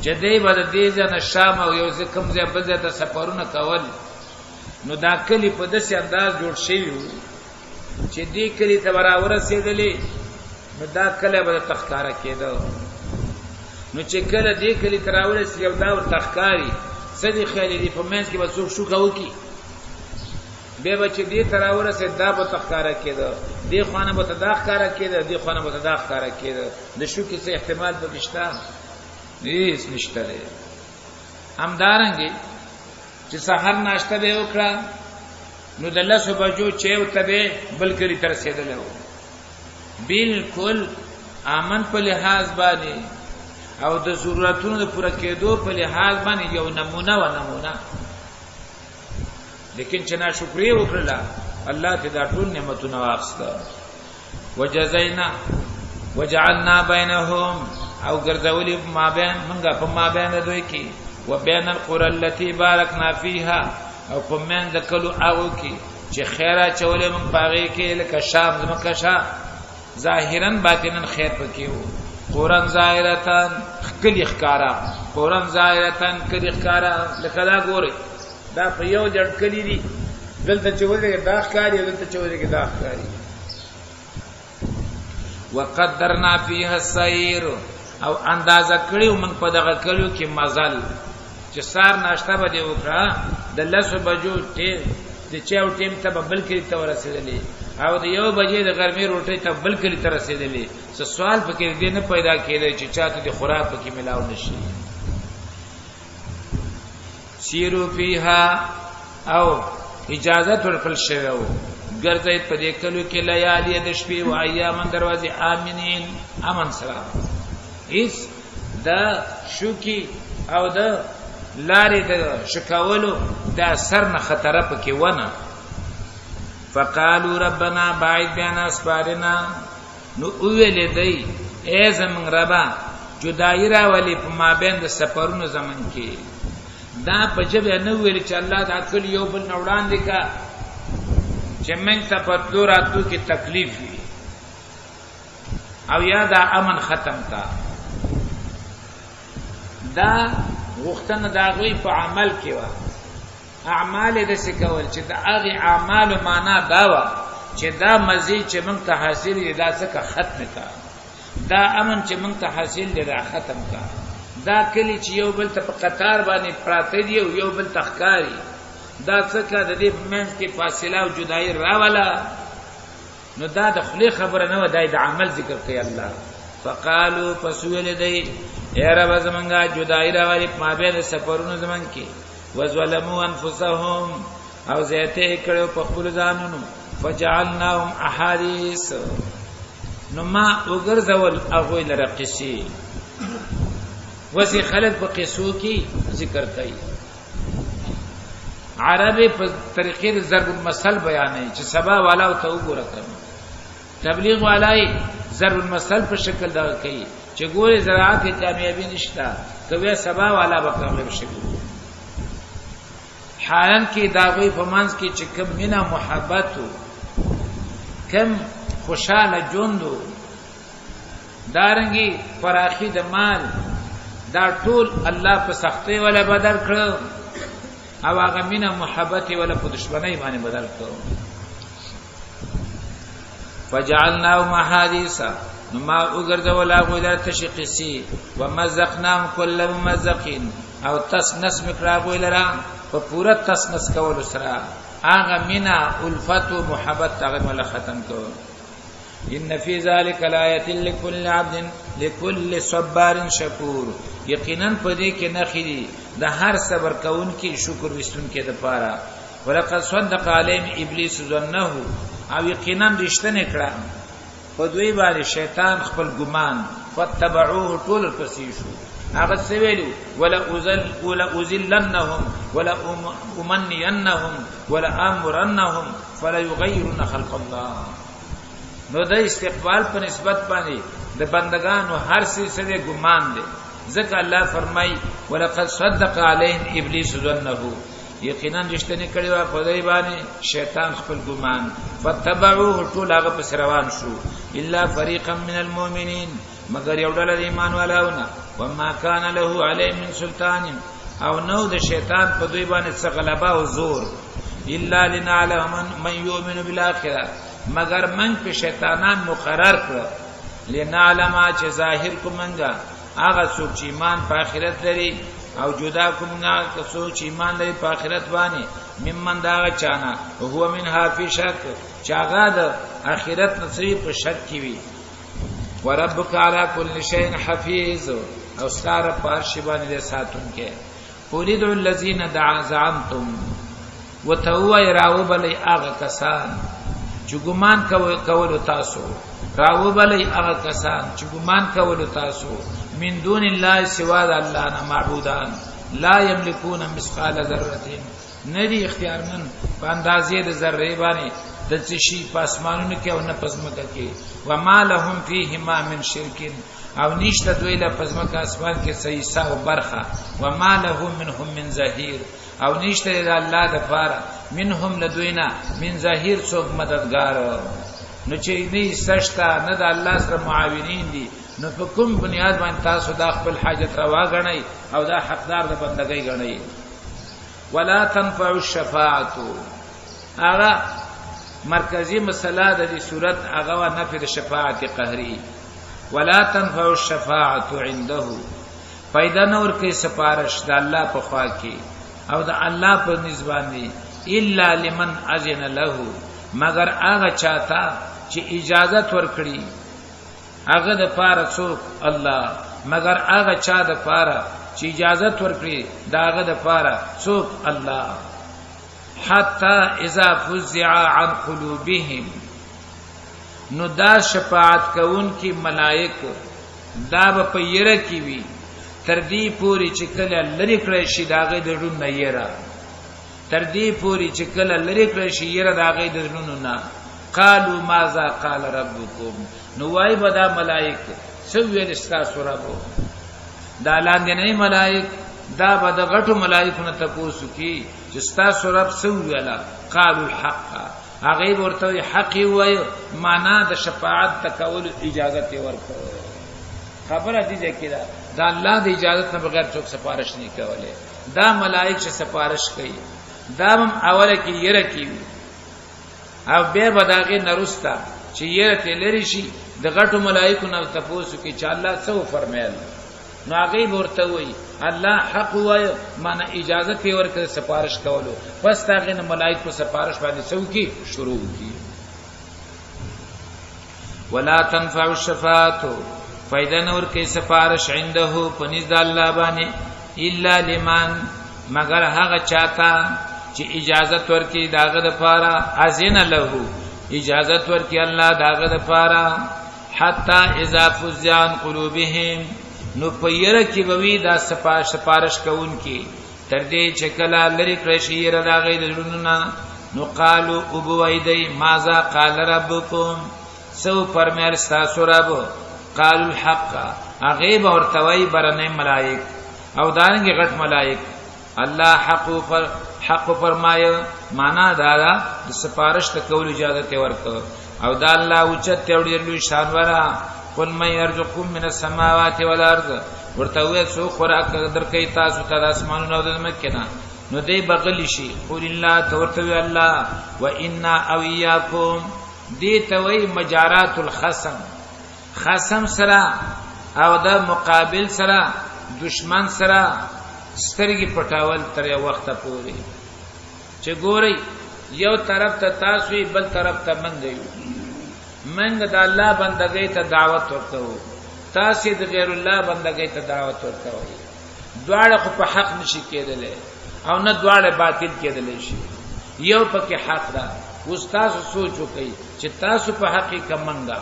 چې دی به د دې ځای نه شام او یو ځای کوم ځای بل ځای ته سفرونه کول، نو دا کلی په داسې انداز جوړ شوي وو چې دې کلي ته به راورسېدلې نو دا کلی به درته ښکاره کېده. نو چې کله دې کلي ته راورسېږي او دا ورته ښکاري، څه دې خیال دي په منځ کې به څوک شوکه وکړي، بیا به چې دې ته راورسېد دا به ورته ښکاره کېده، دې خوا نه به ورته دا ښکاره کېده، دې خوا نه به ورته دا ښکاره کېده. د شوکې څه احتمال پکې شته؟ هېڅ نشته دی. همدارنګې چې سحر ناشته به وکړه نو د 10 بجو چې ته به بل کلی تر رسېدلی و، بالکل امن په لحاظ باندې او د ضرورتونو د پوره کېدو په لحاظ باندې یو نمونه و نمونه. لیکن چې ناشکري وکړله الله ته دا ټول نعمتونه واخیسته. وجزینا وجعلنا بینهم، او ګرځولې مابین منګه په مابین دوی کې، وبین القرى التي بارکنا فيها، او په من د کلو هغو کې چې خیر اچولې موږ په هغې کې، لکه شام ځمکه شه ظاهرا باطنا خیر پکې وو. قرن ظاهرتن کلی ښکارا، قرن ظاهرتن کلی ښکارا، لکه دا ګورئ دا په یو جړ کلی دي، دلته چې ودرېږي دا ښکاري، دلته چې ودرېږي دا ښکاري. وقدرنا فيها السير، او اندازه کړیو موږ په دغه کلیو کې مزل، چې سار ناشته به دې وکړه د 10 بجو ټیم د چاو ټیم ته به بل کلي ته ورسېدلې، او د 1 بجې د غرمې روټۍ ته بل کلي ته رسېدلې. څه سوال پکې دې نه پیدا کېدی چې چاته د خوراک پکې ملاو نشي. سیرو فیها، او اجازه ورکړل شوی وو ګرځي په دې کلو کې لیالي د شپې او ایامن دروازې امنین امن سره، هیڅ د شوکی او د لارې د شکولو د اثر نه خطر پکې ونه. فقالوا ربنا باعد بین اسفارنا، نو ویلې دی ای زمون ربا جدای راولي په مابین د سفرونو زمون کې. دا په ژبه نه ویل چې الله دا کل یو بل نه وړاندې کا چې موږ ته په تلو راتلو کې تکلیف وي، او یا دا امن ختم کا. دا غوښتنه د هغوی په عمل کې وه، اعمال یې داسې کول چې د هغې اعمالو معنا دا وه چې دا مزې چې موږ ته حاصل دي دا څه ختم کا، دا امن چې موږ ته حاصل دی دا ختم کا، دا کلی چې یو بل ته په قطار باندې پراته دي او یو بل ته ښکاري دا څه کا، د دې په منځ کې فاصله او جدایي راوله. نو دا د خولې خبره نه وه، دا د عمل ذکر کوي الله. فقالو، پس ویلې دی ای ربه زمونږه جدایي راولي په مابین د سفرونو زمونږ کې. وظلموا انفسهم، او زیاتې یې کړې په خپلو ځانونو. فجعلناهم احادیث، نو ما وګرځول هغوی لره قصې. وسې خلک په قصو کې ذکر کوي، عربي په طریقې د ضرب المثل بیانوي چې سبا والا ته وګوره کنه، تبلیغ والای ضرب المثل په شکل دا کوي چې ګوره زراعت کې کامیابی نشته، کوي سبا والا به کامیاب شي. حالان کې دا غوي په منځ کې چې کم مینا محبت کم خوشاله ژوند دارنګي فراخي د مال، دا ټول الله په سختۍ ولا بدل کړ، او هغه مینا محبت ولا په دشمنۍ باندې بدل کړ. فجعلناهم احادیث، نو ما وګرځول هغوی لره تشې قصې. ومزقناهم کل ممزقین، او تس نس مې کړه هغوی لره په پوره تس نس کولو سره، هغه مینا الفت او محبت هغه مې ختم کړ. ان فی ذلک لآیة لکل عبد لکل صبار شکور، یقینا په دې کې نښې دي د هر صبر کوونکي شکر وستونکي دپاره. ولقد صدق علیهم ابلیس ظنه، او یقینا رښتینې کړه په دوی باندې شیطان خپل ګمان. فتبعوه، ټول پسې شو. هغه څه ویلو؟ ولا ازل ولا ازلنهم ولا امنینهم ولا امرنهم فلا یغیرن خلق الله. نو د استقبال په نسبت باندې د بندگانو هر څه سره ګمان دی. ځکه الله فرمای ولقد صدق عليهم ابلیس ظنه، یقینا رښتینی کړي وا په دای باندې شیطان خپل ګمان، فتبعوه، ټول هغه پس روان شو، الا فريقا من المؤمنین، مگر یو ډله ایمان والاونه. وما کان له علی من سلطان، او نو د شیطان په دوی باندې څه غلبه او زور، الا لنعلم من یؤمن بالاخره، مگر من په شیطانان مقرر کړ، لنعلم چې ظاهر کو منګه هغه څوک چې ایمان په آخرت لري، او جدا کوم هغه څوک چې ایمان لري په آخرت باندې، ممن دا چانه هو منها فی شک، چې هغه د آخرت نه په شک کې وي. وربک علی کل شیء حفیظ، او ستاره په هر شی باندې ساتونکی. قل ادعوا الذین دعا زعمتم، وتوای راوبلی هغه کسان چې ګمان کولو تاسو، راوبلی هغه کسان چې ګمان کولو تاسو، من دون الله، سوا د الله نه، معبودان، لا یملکون مثقال ذره، ندی اختیارمن په اندازې د ذره باندې د څه شي په اسمانونو کې او نه په ځمکه کې، وما لهم فیهما من شرک، او نشته دوی له په ځمکه اسمان کې څه حصہ او برخه، وما له منهم من ظهیر، او نشته د الله د پاره منهم لدوینا من ظهیر څوک مددگار. نو چې نه سشتا نه د الله سره معاونین دي، نو په کوم بنیاد باندې تاسو دا خپل حاجت روا غنئ او دا حقدار د بندګۍ غنئ؟ ولا تنفع الشفاعت، هغه مرکزی مسله د دې صورت هغه نفي د شفاعت قهري. ولا تنفع الشفاعت عنده، پیدا نور کې سپارش د الله په خوا کې او د الله په نسبت باندې، الا لمن اذن له، مگر هغه چاته چې اجازه ورکړي هغه د پاره څوک؟ الله. مگر هغه چا د پاره چې اجازه ورکړي دا هغه د پاره څوک؟ الله. حتا اذا فزع عن قلوبهم، نو دا شفاعت کوونکي ملائک دا به په یره کې وي تر دې پوري چې کله لری کړی شي داغه د زړونو نه یره، تر دې پوري چې کله لری کړی شي یره داغه د زړونو نه، قالوا ماذا قال ربكم، نو وای به دا ملائک څه ویل ستاسو رب؟ دا لاندې نه ملائک دا به د غټو ملائکو نه تپوسو کی چې ستاسو رب څه ویله. قالوا الحق، هغه ورته حق وایو، معنا د شفاعت تکول اجازه ته ورکړه. خبره دې ځای ده، دا الله د اجازت نه بغیر څوک سفارش نه کوله. دا ملائک چې سفارش کوي دا هم اوله کې یره کوي، او بیا به داغه نرستا چې یره ته لری شي د غټو ملائکو نه تاسو کې چې الله څه فرمایل، نو هغه ورته وایي الله حق وایي، معنی اجازه ته ورکړه سفارش کولو. پس هغه نه ملائک په سفارش باندې څو کی شروع کی. ولا تنفع الشفاعت، فائدہ نور کې سفارش عنده پنځ د الله باندې، الا لمن، مگر هغه چاته چې اجازه ورکړي داغه د پاره، اذن له، اجازه ورکړي الله داغه د پاره. حتا اذا فزع عن قلوبهم، نو په یره کې به وي دا سفارش کوونکي تر دې چې کله لرې کړی شي یره د هغې د زړونو نه، نو قالو وبوایي دی ماذا قال ربکم، څه وفرمیل ستاسو رب؟ قالو الحق، هغې به ورته وایي برنۍ ملایک او دارنګې غټ ملایک الله حق فرمایو، معنا دا ده د سفارش ته کولو اجازه ته ورکړ، او دا الله اوچت دی او ډېر لوی شان والا. قل من يرزقكم من السماوات والارض، ورته وایه څوک خوراک درکوي تاسو ته د اسمانونو او د ځمکې نه؟ نو دی به غلی شي. قل الله، ته ورته وایه الله. و انا او ایاکم، دې ته وایي مجارات الخصم، خصم سره او د مقابل سره دشمن سره سترګې پټاول تر یو وخته پورې چې ګورئ یو طرف ته تاسو یې بل طرف ته منګ یو، منګ د الله بندګۍ ته دعوت ورکوو، تاسو د غیر الله بندګۍ ته دعوت ورکوئ. دواړه خو په حق نشي کېدلی او نه دواړه باطل کېدلی شي، یو پکې حق ده. اوس تاسو سوچ وکړئ چې تاسو په حق کې منګه،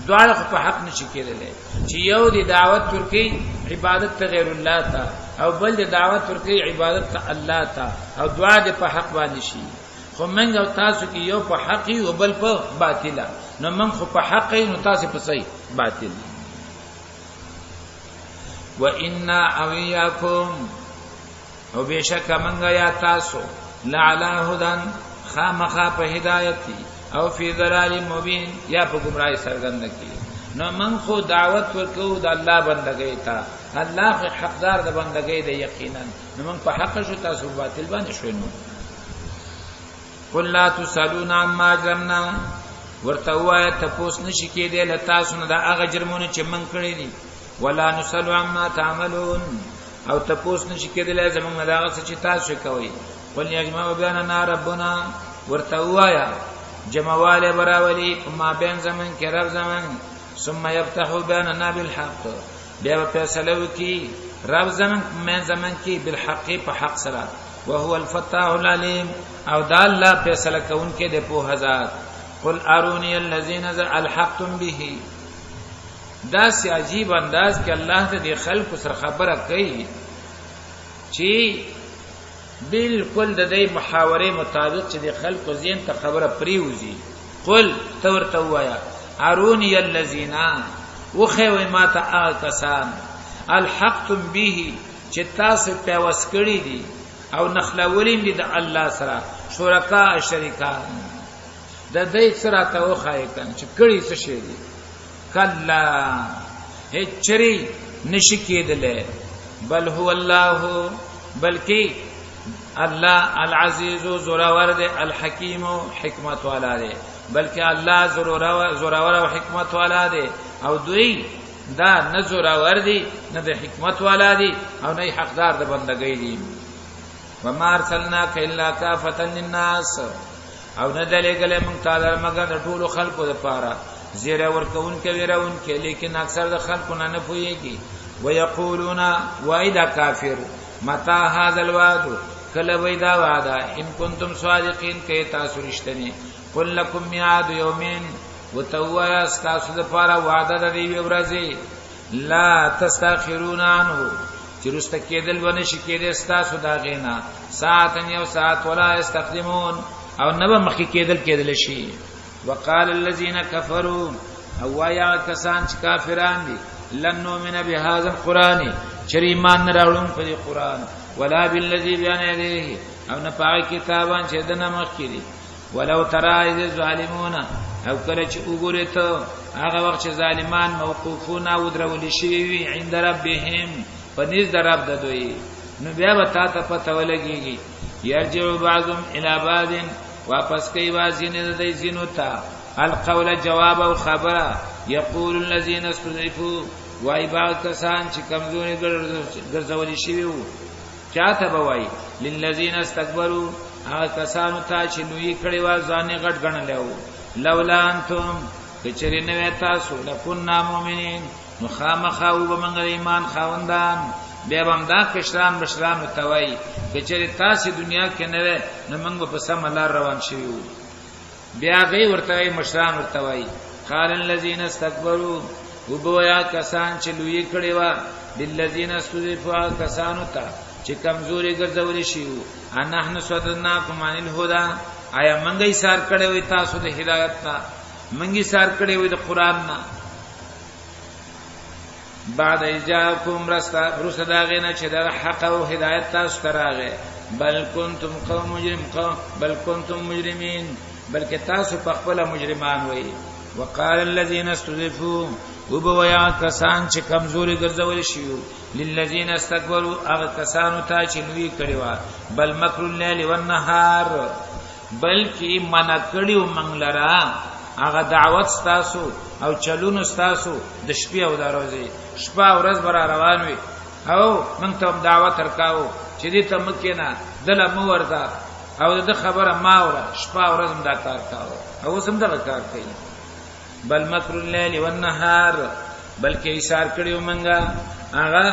دواړه خو په حق نشي کېدلی چې یو دی دعوت ورکوي عبادت ته غیر الله ته او بل دی دعوت ورکوي عبادت ته الله ته، او دواړه دی په حق باندې شي. خو موږ او تاسو کې یو په حق او بل په باطله، نو موږ خو په حق، نو تاسو په صحیح باطل. و انا او یاکم، او بشک منګه یا تاسو لعلا هدن خامخا په هدایت او فی ضلال مبین، یا په گمراهی سرګند کی. نو من خو دعوت ورکو د الله بندګۍ ته، الله خو حقدار د بندګۍ دی یقینا، نو من په حق شو، تاسو باطل باندې شوي. نو قل لا تسالون عما اجرمنا، ورته وایا تپوس نشي کېدی له تاسو نه د هغه جرمونه چې من کړی دي، ولا نسأل عما تعملون، او تپوس نشي کېدلی زمونږ نه د هغه څه چې تاسو کوئ. قل یجمع بیننا ربنا، ورته وایا جمعواله براولي ما بین زمن کې رب زمن، ثم یفتح بیننا بالحق، بیا به فیصله وکړي رب زمن من زمن کې بالحق په حق سره، وهو الفتاح العلیم، او دا الله فیصله کوونکی دی په ذات. قل ارونی الذین الحقتم به. دا سی عجیب انداز کې الله ته د خلکو سره خبره کوي چې بالکل د دې محاورې مطابق چې د خلکو ذهن ته خبره پریوزي. قل، ته ورته وایا، ارونی الذین، وخه وای ما ته هغه کسان، الحقتم به، چې تاسو پیوس کړی دي او نخلولې دي د الله سره شرکا شریکان، د دې سره ته وخای کن چې کړي څه شي دي. کلا، هیڅ چری نشی کېدله، بل هو الله، بلکې الله العزیز زورور دی، الحکیم حکمت والا دی، بلکې الله زورور او حکمت والا دی، او دوی دا نه زورور دی، نه د حکمت والا دی، او نه حقدار د بندګۍ دی. وما ارسلناک الا کافة للناس، او نه دلېګلې مونږ تعالی مګر د ټولو خلکو لپاره زیره ورکون کې ویرون کې، لیکن اکثر د خلکو نه نه پوهیږي. ويقولون، وای دا کافر، متا هذا الوعد، کله وای دا وعده، ان کنتم صادقین، کې تاسو رښتینی. قل لكم میعاد یومین، وتوایا تاسو د پاره وعده د دې ورځې، لا تستاخرون عنه، چې رسته کېدل ونه شي کېدی ستاسو دا غینا، ساعت یو ساعت، ولا یستقدمون، او نه به مخکې کېدل کېدل شي. وقال الذين كفروا، او وایا کسان چې کافران دي، لن نؤمن بهذا القران، چې ایمان نه راوړم په دې قران، ولا بالذي بين يديه، او نه پاک کتابان چې د نه مخکې دي. ولو ترى اذ الظالمون، او کله چې وګورې ته هغه وخت چې ظالمان موقوفون او درول شوي وي عند ربهم، په نزد د رب د دوی، نو بیا به تا ته پته ولګېږي. یرجع بعضهم الی بعض، واپس کوي بعضې نه د دوی ځینو ته القول، جواب او خبره. یقول الذین استضعفوا، وای بعض کسان چې کمزوري ګرځول شوي وو، چاته به وای؟ للذین استکبروا، هغه کسانو ته چې لوی کړي وا، ځان یې غټ ګڼلی وو، لولا انتم، که چېرې نه وای تاسو، لکنا مؤمنین، نو خامخا و به موږ د ایمان خاوندان. بیا به هم دا کشران مشرانو ته وایي، که چېرې تاسې دنیا کې نه وای، نو موږ به په سمه لار روان شوي وو. بیا هغوی ورته وایي، مشران ورته وایي، قال الذین استکبروا، وبویا کسان چې لوی کړي وه، للذین استضعفوا، هغه کسانو ته چې کمزوري ګرځول شي وو، انحن صددناکم عن الهدى، آیا موږ یې سار کړی وي تاسو د هدایت نه، موږ یې سار کړی وي د قرآن نه، بعد اجاکم، رستا رستا دا غینه چې دا حق او هدایت تاسو ته راغی، بل کنتم قوم مجرم قوم بل کنتم مجرمین، بلکې تاسو په خپل مجرمان وئ. وقال الذين استضعفوا، وبویا کسان چې کمزوري ګرځول شي، للذین استكبروا، هغه کسانو ته چې لوی کړي وا، بل مکر الليل والنهار، بلکې منع کړیو موږ لره هغه دعوت ستاسو او چلونو ستاسو د شپې او د ورځې. شپه او ورځ به را روان وي او موږ ته هم دعوت ورکاوه چې دې ته مه کښېنه، دله مه ورځه او د ده خبره ما اوره. شپه او ورځ هم دا کار کاوه او اوس هم دغه کار کوي. بل مکر اللیل والنهار، بلکې ایثار کړیو موږ هغه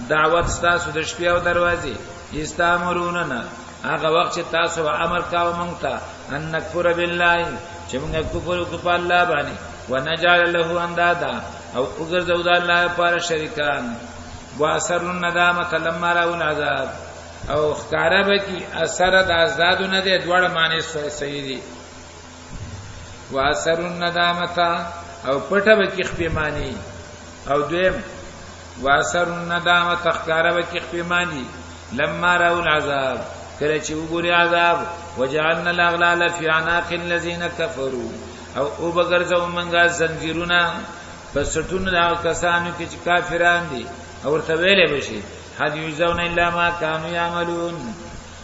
دعوت ستاسو د شپې او دروازې، استامروننا، هغه وخت چې تاسو امر کاوه مونږ ته، ان نکفر بالله، چې مونږ کفر وکړو په الله باندې، ونجعل له اندادا، او وګرځو د الله لپاره شریکان. واسر الندامه لما راو العذاب، او ښکارا به کی اثر د ازدادو نه دی، دواړه معنی صحیح دي. واسر الندامه، او پټه به کی خپېمانی، او دویم واسر الندامه تخکاره وکي خپېمانی لما راو العذاب کله چې وګوري عذاب. وجعلنا الاغلال فی اعناق الذین کفروا او او بغرزو منګه زنجیرونه په سټونو د کسانو کې چې کافران دي، او ورته ویلې بشي هل یجزون الا ما كانوا يعملون،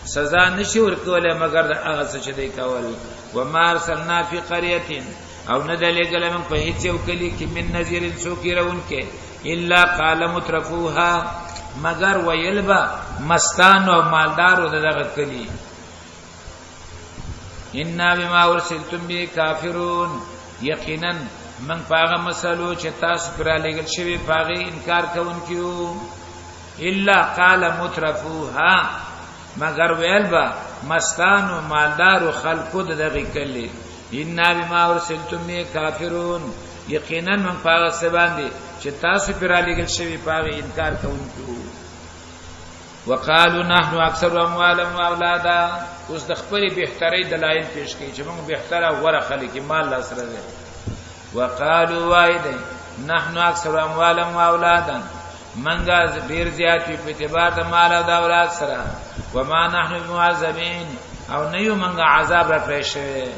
سزا نشي ورکوله مگر د هغه څه چې دی کول. وما ارسلنا فی قريه او نه د لګل من په هیڅ یو کلی کې من نذیر څوک رون کې الا قال مترفوها مگر ویلبا مستان او مالدارو دغه کلی ان بما ارسلتم به کافرون، یقینا من پاغه مسلو چې تاسو پر لګل شوی پاغه انکار کوونکیو. الا قال مترفوها مگر ویل با مستانو مالدارو خلقو دغه کلی ان بما ارسلتم به کافرون، یقینا من پاغه څه باندې چې تاسو پر لګل شوی پاغه انکار کوونکیو. وقالو نحن اکثر اموالا واولادا، اوس د خپل بهتري دلایل پیش کړي چې موږ بهتره غوړه خلک مال لا سره ده. وقالو وای دی نحن اکثر اموالا واولادا، منګه ډیر زیات په اعتبار د مال او د اولاد سره. وما نحن بمعذبین او نه یو منګه عذاب را کړی شوی،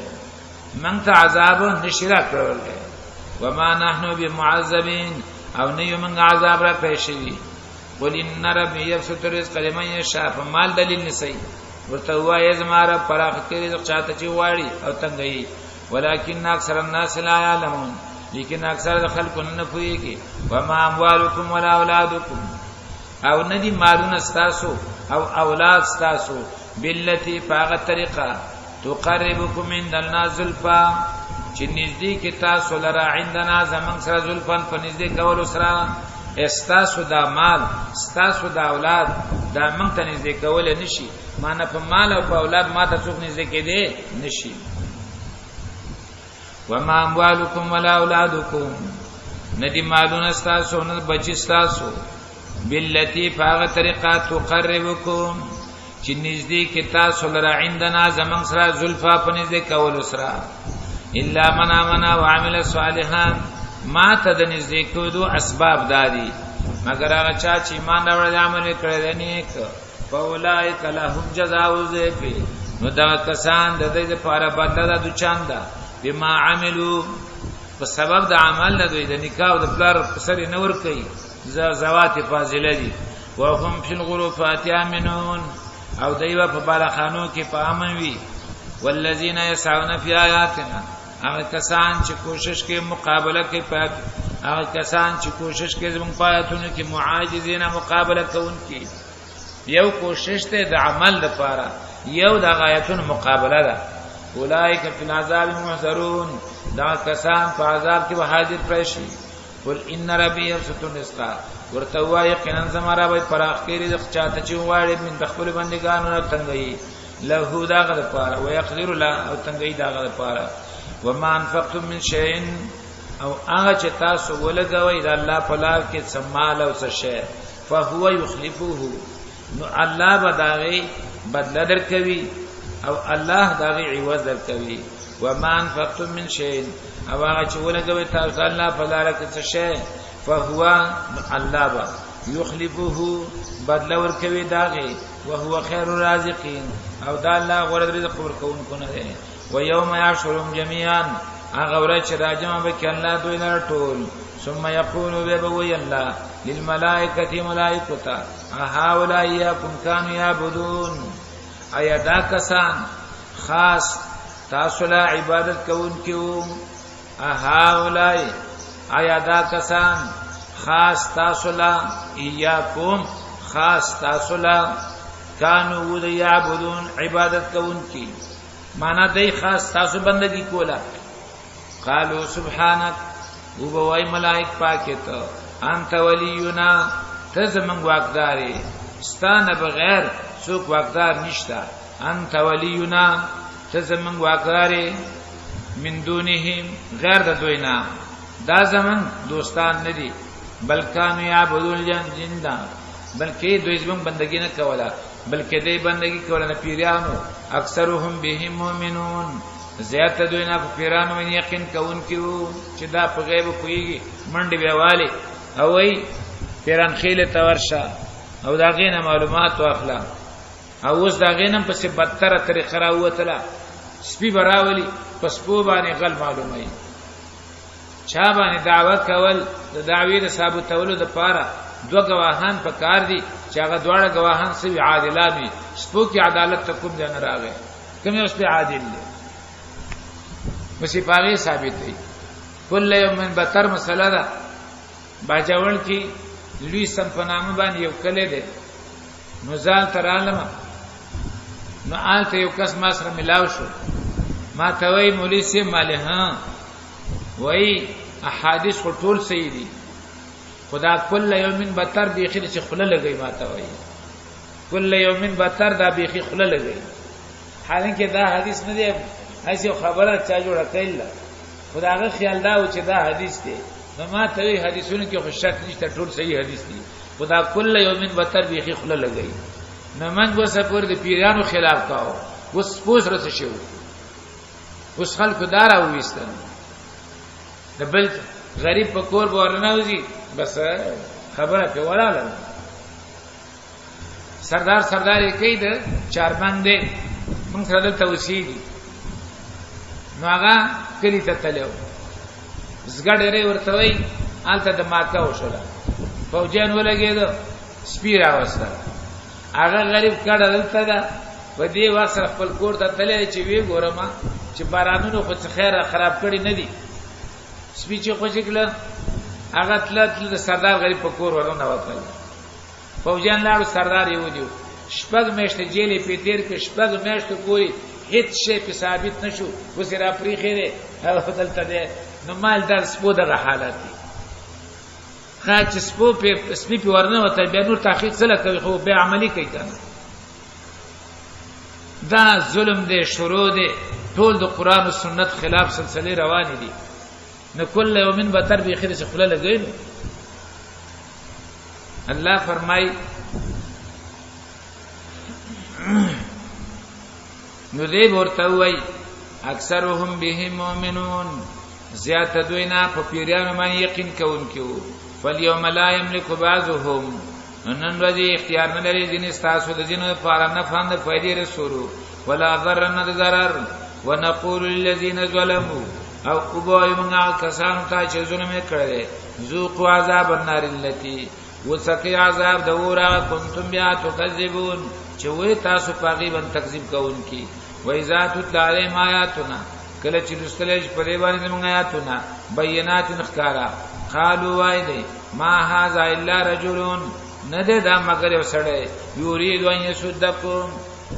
منګ ته عذاب نشی را کړل. وما نحن بمعذبین او نه یو منګه عذاب را کړی شوی. قل ان ربي يبسط الرزق لمن يشاء، فمال دلیل نسی ورته وایې زما رب پراخ کړي رزق چاته چې واړي او تنګي، ولكن اکثر الناس لا يعلمون، لیکن اکثر د خلکو نه پوهیږي. وما اموالکم ولا اولادکم او ندی مالونه ستاسو او اولاد ستاسو بالتي فاغه طریقه تقربکم عندنا زلفا چې نږدې کې تاسو لره عندنا زمنګ سره زلفان په نږدې کولو سره. استاسو دا مال استاسو دا اولاد دا موږ ته نږدې کول نشي، معنی په مال او په اولاد ما ته څوک نږدې کېدی نشي. وما اموالکم ولا اولادکم ندی مالونه ستاسو نه بچی ستاسو باللتی فاغه طریقه تقربکم چې نږدې کې تاسو لره عندنا زمنګ سره زلفا په نږدې کولو سره. الا من امن وعمل صالحا، ما ته د نږدې کېدو اسباب دادي مگر هغه چا چې ایمان راوړل عمل کړی دی نیک، فاولائک لهم جزاء الضعف، نو دا کسان د دې لپاره بدله ده د چان ده بما عملو په سبب د عمل نه دوی د نکاح او د پلار په سر نه ور کوي زوات فاضله دي. وهم فی الغرفات امنون او دوی په بالاخانو کې په امن وي. والذین یسعون فی آیاتنا هغه کسان چې کوشش کوي مقابله کوي په هغه کسان چې کوشش کوي زموږ په آیاتونو کې معاجزین مقابله کوونکي، یو کوشش ته د عمل لپاره یو د آیاتونو مقابله ده. اولئک فی العذاب محضرون، دا کسان په عذاب کې به حاضر کړی شي. قل ان ربی یبسط الرزق، ورته وایي یقینا زما رب پراخ کړي رزق چاته چې غواړي من د خپل بندگانو نه تنګي له داغه لپاره ويقدر له او تنګي داغه لپاره. وما انفقتم من شيء او هغه چې تاسو ولګوي د الله په لار کې څه مال او څه شی فهو یخلفه، نو الله به داغه بدله درکوي او الله داغه عوض درکوي. وما انفقتم من شيء او هغه چې ولګوي تاسو الله په لار کې څه شی فهو الله به یخلفه بدله ورکوي داغه وهو خیر الرازقین او دا الله غوړه رزق ورکوونکو نه دی. ويوم يحشرهم جميعا هغه ورځ چې راجمع به کړي الله دوی لره ټول. ثم يقول به وی الله للملائکه ملائکه ته هؤلاء اياكم كانوا يعبدون، ایا دا کسان خاص تاسو لا عبادت کوونکیو؟ هؤلاء ایا دا کسان خاص تاسو لا اياکم خاص تاسو لا کانو ود یعبدون عبادت کوونکی، معنا دای خاص تاسو بندگی کولا. قالو سبحانك او بوای ملائک پاکه ته انت ولینا ته زمنګ واقدارې، ستانه بغیر څوک واقدار نشتا. انت ولینا ته زمنګ واقدارې من دونهم غیر د دوی نه، دا زمنګ دوستان نه دي. بلکانو یعبدون جندا بلکې دوی زمنګ بندگی نه کوله، بلکې دوی بندگی کوله نه پیرانو. اکثرهم بهم مؤمنون زیات دوی نه په پیرانو باندې یقین کوونکي وو چې دا په غیب پوهیږي، منډې بیا والي او وایي پیران خیل ته ورشه او دا غینه معلومات واخله. او اوس دا غینم پسې بدتره طریقه راووتله، سپي به راولي په سپو باندې غل معلوموي. چا باندې دعوه کول، د دعوې د ثابتولو دپاره دوه ګواهان په کار دي چې هغه دواړه ګواهان څه وي؟ عادلان وي. سپو کې عدالت ته کوم ځای نه راغی، کوم یو سپی عادل دی؟ اوس یې په هغې ثابتوي. کل یوم بتر مسله ده. باجوړ کې لوی سم په نامه باندې یو کلی دی، نو زه هلته رالم، نو هلته یو کس ما سره ملاو شو، ما ته وایي مولوي صاحب مالې ها، وایي احادیث خو ټول صحیح دي، خو دا کل یوم بتر بیخي چې خوله لګوي. ما ته وایي کل یوم بتر دا بیخي خوله لګوي، حالانکه دا حدیث نه دی، هسې یو خبره چا جوړه کړې، خو د هغه خیال دا و چې دا حدیث دی. نو ما ته وایي حدیثونو کې خو شک نشته، ټول صحیح حدیث دي، خو دا کل یوم بتر بیخي خوله لګوي. نو موږ اوسه پورې د پیرانو خلاف کاوه، اوس سپو سره څه شوي؟ اوس خلکو دا راوویستل، د بل غریب په کور به ورننوځي، بس خبره پرې ولاړه. سردار سردار یې کوي، د چاربند دی، موږ سره دلته اوسېږي. نو هغه کلي ته تللی و، زګډېری ورته وایي هلته د ماکه وشوله، فوجیان ولګېده، سپي راوستل. هغه غریب کډه دلته ده، په دې وخت سره خپل کور ته تللی چې ویې ګورم چې بارانونو خو څه خیر خراب کړي نه دي. سپي چې خوشې کړل، هغه تله تله د سردار غریب په کور ورننوتل. فوجیان لاړو، سردار یې ونیو، شپږ میاشتې جیل یې پرې تېر کړ. شپږ میاشتو پورې هېڅ شی پرې ثابت نه شو، اوس یې را پرېښی دی او دلته دی. نو مال دا سپو دغه حالت دی، ښه چې سپو پې سپي پې ورننوتل، بیا نور تحقیق څه کوي، خو بیا عملي کوي که نه. دا ظلم دی، شروع دی، ټول د قرآن او سنت خلاف سلسلې روانې دي. نو کل یومن بتر بیخي داسې خوله لګوي. نو الله فرمای نو دی ورته وای اکثرهم به مؤمنون، زیات دوی نه په پیریانو باندې یقین کوونکي وو. فالیوم لا یملک بعضهم، نن ورځ اختیار نه لري ځینې ستاسو د ځینو لپاره نفعا د فایدې رسولو، ولا ضرا نه د ضرر. ونقول للذین ظلموا، او وبوایو موږ هغه کسانو ته چې ظلم یې کړی دی، ذوقوا عذاب النار التي، وڅکئ عذاب د اور هغه کنتم بها تکذبون، چې وئ تاسو په هغې باندې تکذیب کوونکي. وإذا تتلی علیهم آیاتنا، کله چې لوستلی شي په دې باندې زموږ آیاتونه بینات ښکاره، قالو وایي دی ما هذا الا رجل، نه دی دا مګر یو سړی، یرید ان یصدکم،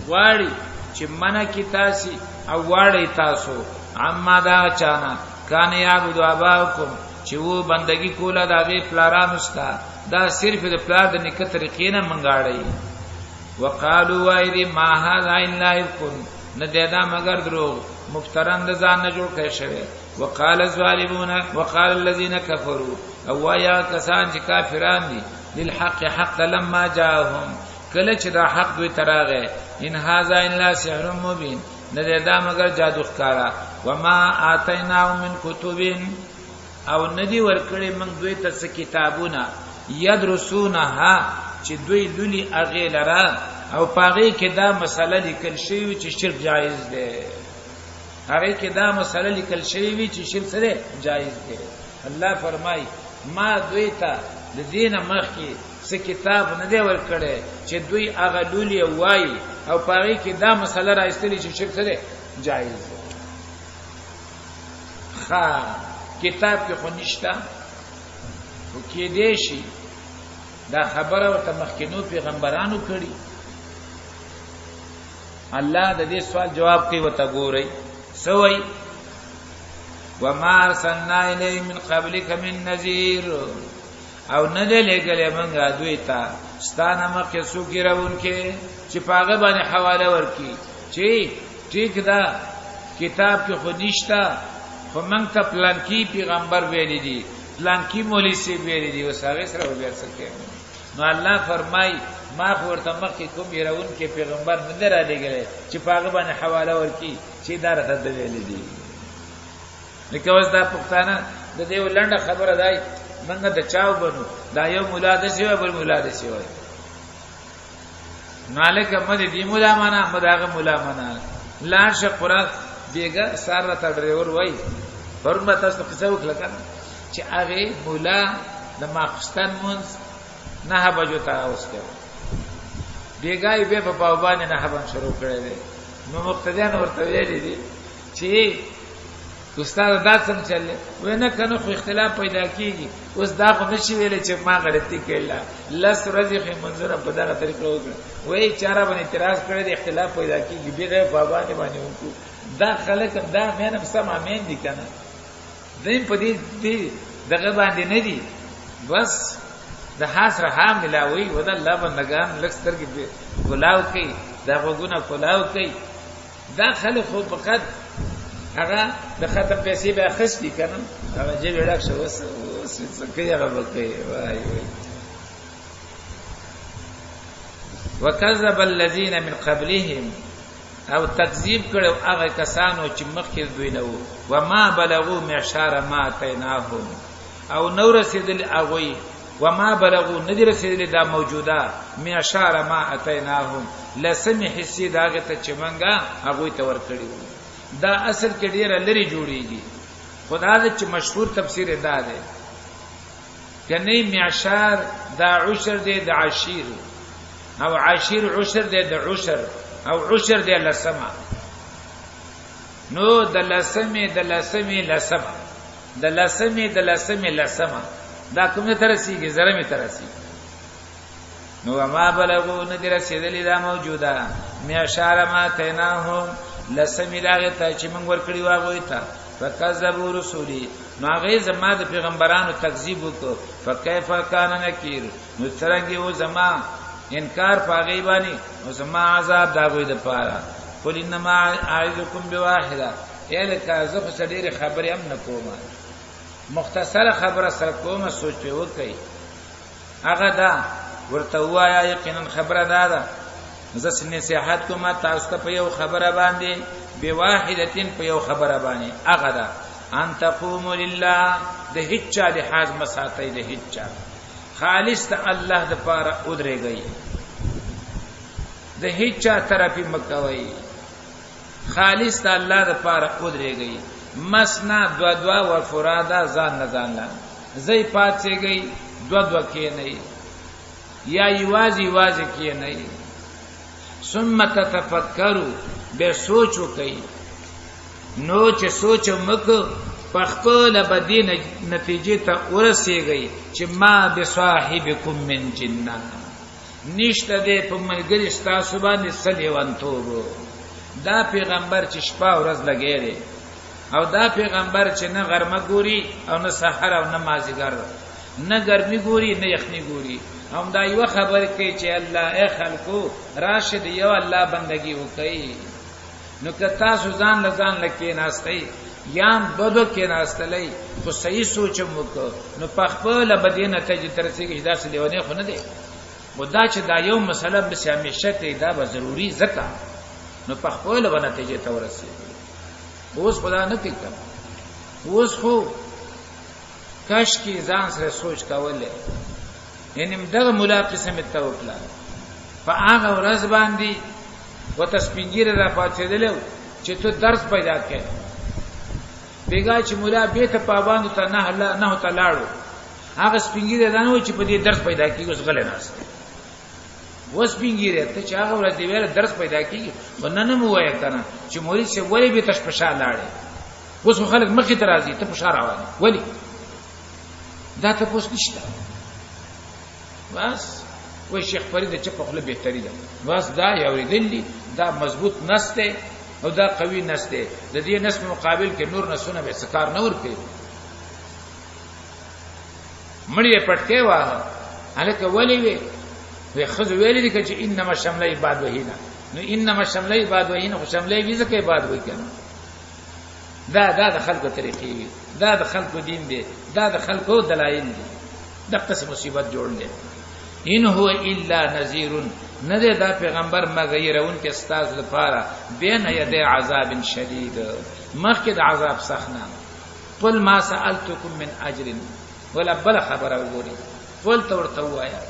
غواړي چې منع کی تاسي او واړی تاسو، عما دا چانه کان یعبد اباؤکم، چې وو بندگی کوله د هغې پلارانو ستا، دا صرف د پلار د نیکه طریقې نه منګاړی. وقالو وایي دی ما هذا الا افک، نه دی دا مګر دروغ مفترن د ځان نه جوړ کړی شوی. وقال الظالمون وقال الذين كفروا، او وایا کسان چې کافران دي، للحق حق لما جاءهم، کله چې دا حق دوی تراغه، ان هذا الا سحر مبین، نه دی دا مګر جادو ښکارا. وما آتیناهم من کتب، او ندی ورکړي موږ دوی ته څه کتابونه، یدرسونها، چې دوی لولي هغې لره، او په هغې کې دا مسله لیکل شوې چې شرک جایز دی. هغې کې دا مسله لیکل شوې وي چې شرک څه دی؟ جایز دی. الله فرمایي ما دوی ته د دې نه مخکې څه کتاب نه دی ورکړی چې دوی هغه لولي او وایي، او په هغې کې دا مسله را ایستلې چې شرک څه دی؟ جایز دی. ښه کتاب کې خو نشته، خو کېدای شي دا خبره ورته مخکینو پیغمبرانو کړي. الله د دې سوال جواب کوي، ورته ګورئ څه وایي، وما ارسلنا الیهم من قبلک من نذیر، او نه دی لېږلی موږ دوی ته ستا نه مخکې څوک یېروونکی چې په هغه باندې حواله ورکړي چې ټیک ده کتاب کې خو نشته، خو موږ ته پلانکي پیغمبر ویلي دي، پلانکي مولوي صاحب ویلي دي، اوس هغې سره به بیا څه کوي؟ نو الله فرمایي ما خو ورته مخکې کوم یېروونکی پیغمبر نه دی رالېږلی چې په هغه باندې حواله ورکړي چې دا راته ده ویلي دي. لکه اوس دا پښتانه د دې لنډه خبره دی منګه د چاو بنو دا یو مولا د سی بل مولا د سی وای. مالک مده دی مولا معنا مداغه مولا معنا لاړ شه قران بیګا سار راته ډرایور وای. پرون ما تاسو قصه وکړه کنه چې هغه مولا د ماخستن مونږ 9 بجو ته راوسته، بیګا یې بیا په پاو باندې 9 باندې شروع کړی دی. نو مقتدیان ورته ویلي دي چې استاد دا څنګه چلې؟ وای نه کنه خو اختلاف پیدا کیږي. اوس دا خو نشي ویلی چې ما غلطي کړله، لس ورځې خو یې منظوره په دغه طریقه وکړه. وایي چا را باندې اعتراض کړی دی، اختلاف پیدا کیږي، بیا یې پابندې باندې وکړو. دا خلک هم دا مین هم سم امین دي که نه، دوی په دې دغه باندې نه دي، بس د ها سره ها ملاوي. و د الله بندګان لږ سترګې کلاو کوي، دا غوږونه کلاو کوي. دا خلک خو فقط هغه د ختم پیسې به اخیستي که نه، هغه جیب یې ډک شو، اوس اوس څه کوي هغه به کوي. وای وای. وکذب الذین من قبلهم، او تکذیب کړو هغه کسانو چې مخکې دوی نه وو. وما بلغوا معشار ما اتیناهم، او نو رسیدل هغوی، وما بلغوا ندی رسیدل دا موجوده معشار ما اتیناهم لسمې حصې د هغې ته چې مونږه هغوی ته ورکړي وو. دا اصل کې ډېره لرې جوړیږي، خو دا ده چې مشهور تفسیر یې دا دی که نه معشار دا عشر دی د عشیر، او عشیر عشر دی د عشر، او عشر دی لسمه. نو د لسمې د لسمې لسمه د لسمې د لسمې لسمه دا کومه ته رسیږي؟ زرمې ته رسیږي. نو ما بلغو نه دي رسېدلي دا موجوده معشار ما اتیناهم لسمې د هغې ته چې موږ ورکړي وو هغوی ته. فکذبوا رسولي، نو هغې زما د پیغمبرانو تکذیب وکړو. فکیف کان نکیر، نو څرنګه و زما انکار په هغې باندې او زما عذاب د هغوی دپاره. قل انما اعظکم بواحده، ای لکه زه خو څه ډېرې خبرې هم نه کوم، مختصره خبره سره کومه، سوچ پې وکړئ. هغه دا ورته ووايه یقینا خبره دا ده زه نصیحت کوم تاسو ته په یو خبره باندې، بواحدتین په یو خبره باندې، هغه ده ان تقوموا لله، د هیڅ چا لحاظ مساتئ، د هیڅ چا خالص ته الله د پاره ودرېږئ، د هیڅ چا طرفي مکوئ، خالص ته الله د پاره ودرېږئ. مسنا دوا دوا و فرادا ځان نه ځان لا زی پاتېږئ، دوا دوا کېنئ یا یوازې یوازې کېنئ. ثم تتفکروا، به سوچ وکئ. نو چې سوچ مکو په خپله به دې نتیجې ته ورسېږئ چې ما بصاحبکم من جنه، نشته دی په ملګري ستاسو باندې څه لیونتوب. دا پیغمبر چې شپه ورځ لګی دی، او دا پیغمبر چې نه غرمه ګوري او نه سحر او نه مازیګر، نه ګرمي ګوري نه یخني ګوري، هم دا یوه خبره کوي چې الله ای خلکو راشه د یو الله بندګي وکړئ. نو که تاسو ځان له ځان له کېناستئ یا هم دوه دوه کېناستلی خو صحیح سوچ هم وکړو، نو په خپله به دې نتیجې ته رسېږي چې داسې لیونی خو نه دی. خو دا چې دا یو مسله بس همیشه کوي دا به ضروري ځکه نو په خپله به نتیجې ته ورسېږي. اوس خو دا نه کوي که نه، اوس خو کاش کې ځان سره سوچ کولی. یعنی دغه ملا قصه مې ته وکړه، په هغه ورځ باندې ورته سپین ږیری را پاڅېدلی و چې ته درس پیدا کړې. بېګا چې ملا بېرته پابندو ته نهو ته لاړو، هغه سپین ږیری دا نه و چې په دې درس پیدا کېږي، اوس غلی ناست دی. و سپین ږیری ته چې هغه ورځ دې ویله درس پیدا کېږي، خو نن هم ووایه که نه چې مولوي صاحب ولې بېرته په شا لاړې؟ اوس خو خلک مخې ته راځي، ته په شا روان یې ولې؟ دا تپوس نشته. بس وای شیخ فرید چې په خوله بهتري ده، بس دا یې اورېدل دي، دا مضبوط نس دی او دا قوي نس دی، د دې نس په مقابل کې نور نسونه به څه کار نه ورکوي. مړی یې پټکی واهه، هلکه ولې وې؟ وی ښځو ویلي دي که چې انما شمله باد وهینه، نو انما شمله باد وهینه خو شمله وي ځکه یې باد وهي که نه. دا دا د خلکو طریقې وي، دا د خلکو دین دی، دا د خلکو دلایل دي. دقسې مصیبت جوړ دی. ان هو الا نذیر، نه دی دا پیغمبر مګر یرونکی ستاسو لپاره بین یدی عذاب شدید، مخکې د عذاب سخت نه. قل ما سألتکم من اجر، ولا بل خبره وګوري. قل ته ورته وایا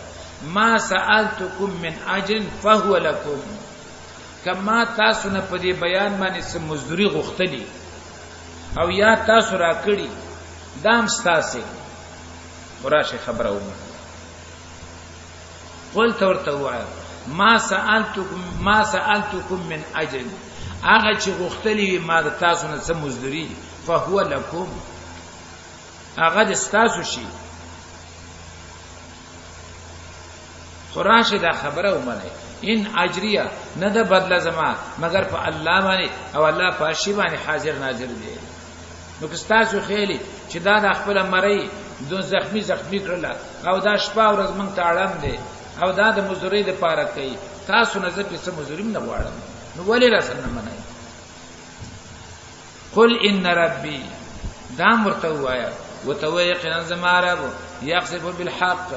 ما سألتکم من اجر فهو لكم، کما تاسو نه په دې بیان باندې څه مزدوري غوښتلی او یا تاسو راکړي دام ستاسو وراشه خبره ومنه. قل ته ورته وایه ما سألتکم ما سألتکم من اجر، هغه چې غوښتلی وي ما د تاسو نه څه مزدوري، فهو لکم، هغه د ستاسو شي. خو راشه دا خبره ومنئ، ان اجریه نه ده بدله زما مګر په الله باندې، او الله په شی باندې حاضر ناظر دی. نو که ستاسو خیالي چې دا د خپله مرۍ دو زخمی زخمی کړله او دا شپه ورځ موږ ته اړم دی او دا د مزدورۍ دپاره کوي، تاسو نه زه پرې څه مزدوري هم نه غواړم، نو ولې راسره نه منئ؟ قل ان ربي، دا مرته وایا وته وایه یقینا زما رب یقذف بالحق،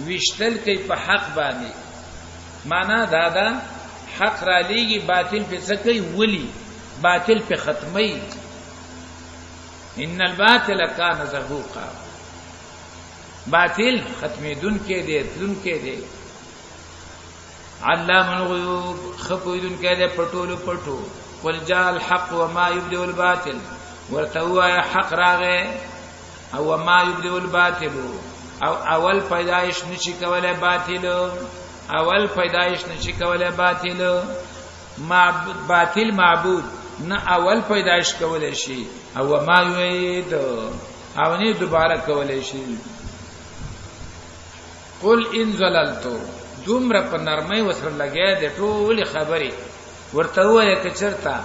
ویشتل کوي په حق باندې. معنا دا ده حق را لیږي، باطل په څه کوي؟ ولي باطل په ختمي. ان الباطل کان زهوقا، باطل ختمیدون کې دی، تلون کې دی. علام الغیوب، خپویدون کې دی پټولو پټو. قل جاء الحق وما يبدئ الباطل، ورته وایا حق راغې او ما يبدئ الباطل، او اول پیدایش نشي کولای باطل، اول پیدایش نشي کولای باطل، باطل معبود نه اول پیدایش کولای شي، او ما یعید، او نه دوباره کولای شي. قل ان ضللتو، دومره په نرمۍ وسره لګیا دی ټولې خبرې ورته ووایه که چېرته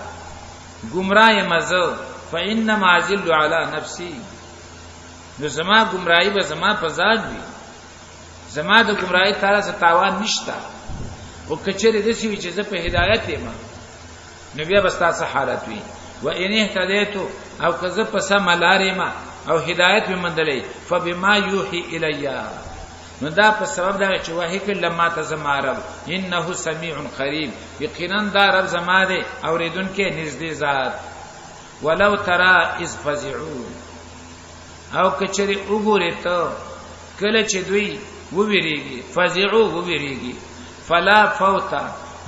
ګمراه یم زه، فانما ازل علی نفسي، نو زما ګمراهي به زما په ذات وي، زما د ګمراهۍ تعالی څه تاوان نشته. خو که چېرې داسې وي چې زه په هدایت یم، نو بیا به ستا څه حالت وي؟ و ان اهتدیت، او که زه په سمه لار یم او هدایت مې موندلی، فبما یوحي الی، نو دا په سبب دا چې وحی کړل ما ته زما رب، انه سمیع قریب، یقینا دا رب زما دی اورېدونکی نږدې ذات. ولو ترى اذ فزعوا، او کچری وګورې ته کله چې دوی وویریږي، فزعوا وویریږي، فلا فوت،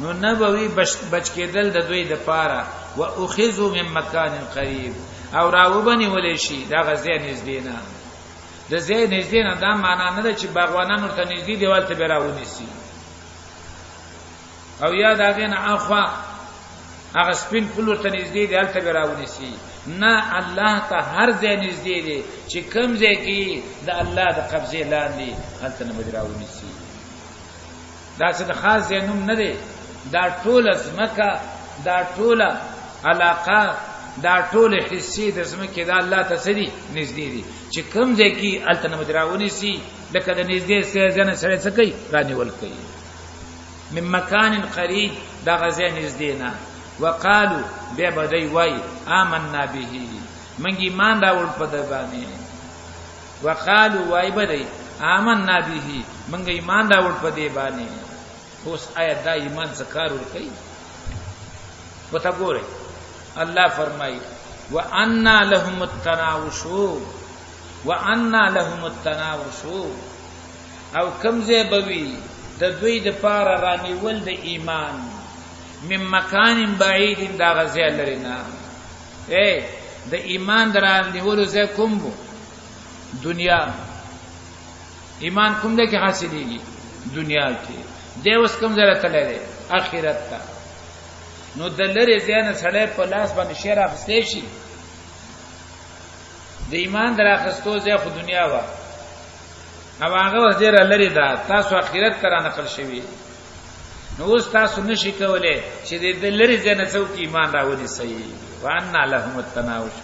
نو نه به وي بچ کېدل د دوی دپاره، و اخذو من مکان قریب، او راوبه نیولی شي دغه ځای نږدې نه. د ځای نږدې نه دا معنا نه ده چې باغوانان ورته نږدې دیوال ته به راونیسي، او یا د هغې نه اخوا هغه سپین پل ورته نږدې دی هلته به راونیسي. نه، الله ته هر ځای نږدې دی، چې کوم ځای کې د الله د قبضې لاندې هلته نه به دې راونیسي. دا څه د خاص ځای نوم نه دی، دا ټوله ځمکه، دا ټوله علاقه، دا ټول حصې د ځمکې دا الله ته څه دي؟ نږدې دي، چې کوم ځای کې هلته نه به دې راونیسي. لکه د نږدې ځای نه سړی څه کوي؟ رانیول کوي. من مکان قریب، دغه ځای نږدې نه. وقالو، بیا به دی وایي آمنا به، موږ ایمان راوړ په ده باندې. وقالو، وایي به دی آمنا به، موږ ایمان راوړ په دې باندې. اوس آیا دا ایمان څه کار ورکوي؟ ورته ګورئ، الله فرمایي وأنا لهم التناوش، وأنا لهم التناوش، او کوم ځای به وي د دوی دپاره رانیول د ایمان، من مکان بعید، دغه ځای لرې نه. ای د ایمان د رانیولو ځای کوم وو؟ دنیا. ایمان کوم ځای کې حاصلېږي؟ دنیا کې. دی اوس کوم ځای تللی دی؟ آخرت ته. نو د لرې ځای نه سړی په لاس باندې شی راخیستی شي. د ایمان د راخیستو ځای خو دنیا وه، او هغه وخت ډېره لرې ده، تاسو آخرت ته را نقل شوي. نو اوس تاسو نشئ کولی چې د لرې ځای نه څوک ایمان راونیسئ. وانا لهم التناوش،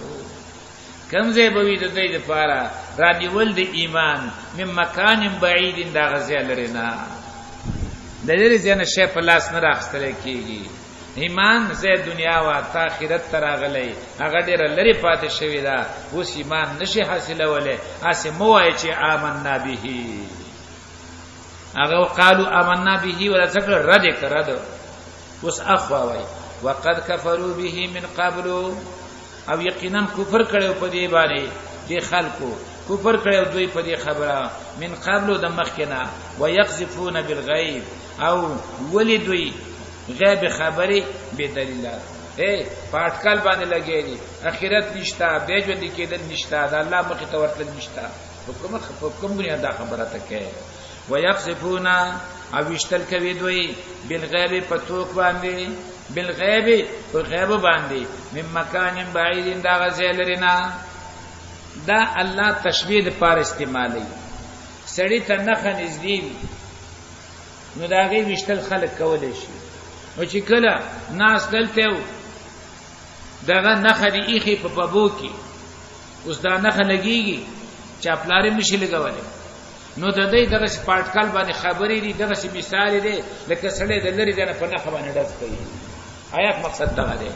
کوم ځای به وي د دوی دپاره رانیول د ایمان، من مکان بعید، د هغه ځای لرې نه. د لرې ځای نه شی په لاس نه راخیستلی کېږي. ایمان ځای دنیا وه، تا آخرت ته راغلی، هغه ډېره لرې پاتې شوې ده، اوس ایمان نشي حاصلولی. هسې مه وایه چې آمنا به. هغه قالو آمنا به ولا څه کړه؟ رد یې کړه، رد. اوس اخوا وایي وقد کفروا به من قبل، او یقینا کفر کړو په دې باندې دې خلکو کفر کړو دوی په دې خبره من قبل د مخکنا، ويقذفون بالغیب، او ولی دوی غیب خبرې بے دلیله. اے پاټکل باندې لګې دي، اخرت نشتا، به ژوند کېدل نشتا، د الله مخ ته ورتل نشتا. حکم حکم بنیا دا خبره ته کوي. ويقذفون، او وشتل کوي دوی بالغیب په توک باندې، بالغیب په غیب باندې، من مکان بعید، دا غزل لرنا. دا الله تشبیه د پار استعمالي، سړی ته نخه نږدې وي نو دا غي وشتل خلک کولای شي، نو چې کله ناس دلته دغه نخه دی ایخي په پبو کې، اوس دا نخه لګیږي چې پلارې نشي لګولای. نو د دې دغه پارټکل باندې خبرې دي، دغه مثال دی لکه سړی د لری ځنه په نخه باندې ډز کوي. آیات مقصد دغه دی.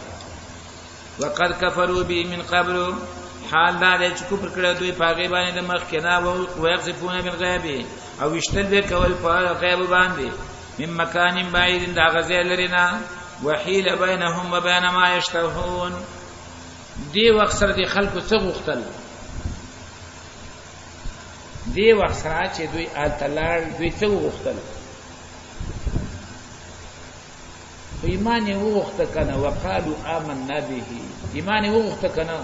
وقد کفروا به من قبل، حال دا دی چې کفر کړی دوی په هغې باندې د مخکې نه، ویقذفون بالغیب، او ویشتل به کول په غیب باندې، من مکان بعید، د هغه ځای لرې نه، وحیل بینهم وبین ما یشتهون. دې وخت سره د خلکو څه غوښتل؟ دې وخت سره چې دوی هلته لاړ، دوی څه وغوښتل؟ خو ایمان یې وغوښته که نه؟ وقالو آمنا به، ایمان یې وغوښته که نه؟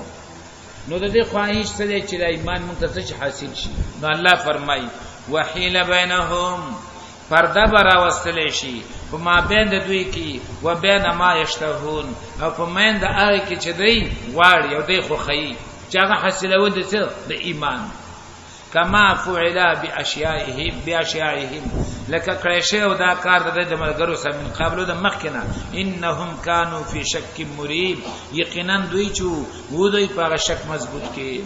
نو د دې خواهش څه دی چې دا ایمان موږ ته څه حاصل شي؟ نو الله فرمایي وحیل بینهم، پرده به راوستلی شي په مابین د دوی کې، و بین ما یشتهون، او په مین د هغې کې چې دوی غواړي او دوی خوښوي چې هغه حاصلول د څه؟ د ایمان. کما فعل باشیاءهم، باشیاءهم، لکه کړی شوی او دا کار د د ملګرو سره من قبل د مخکنه، انهم کانوا فی شک مریب، یقینا دوی چې وو دوی په شک مضبوط کې.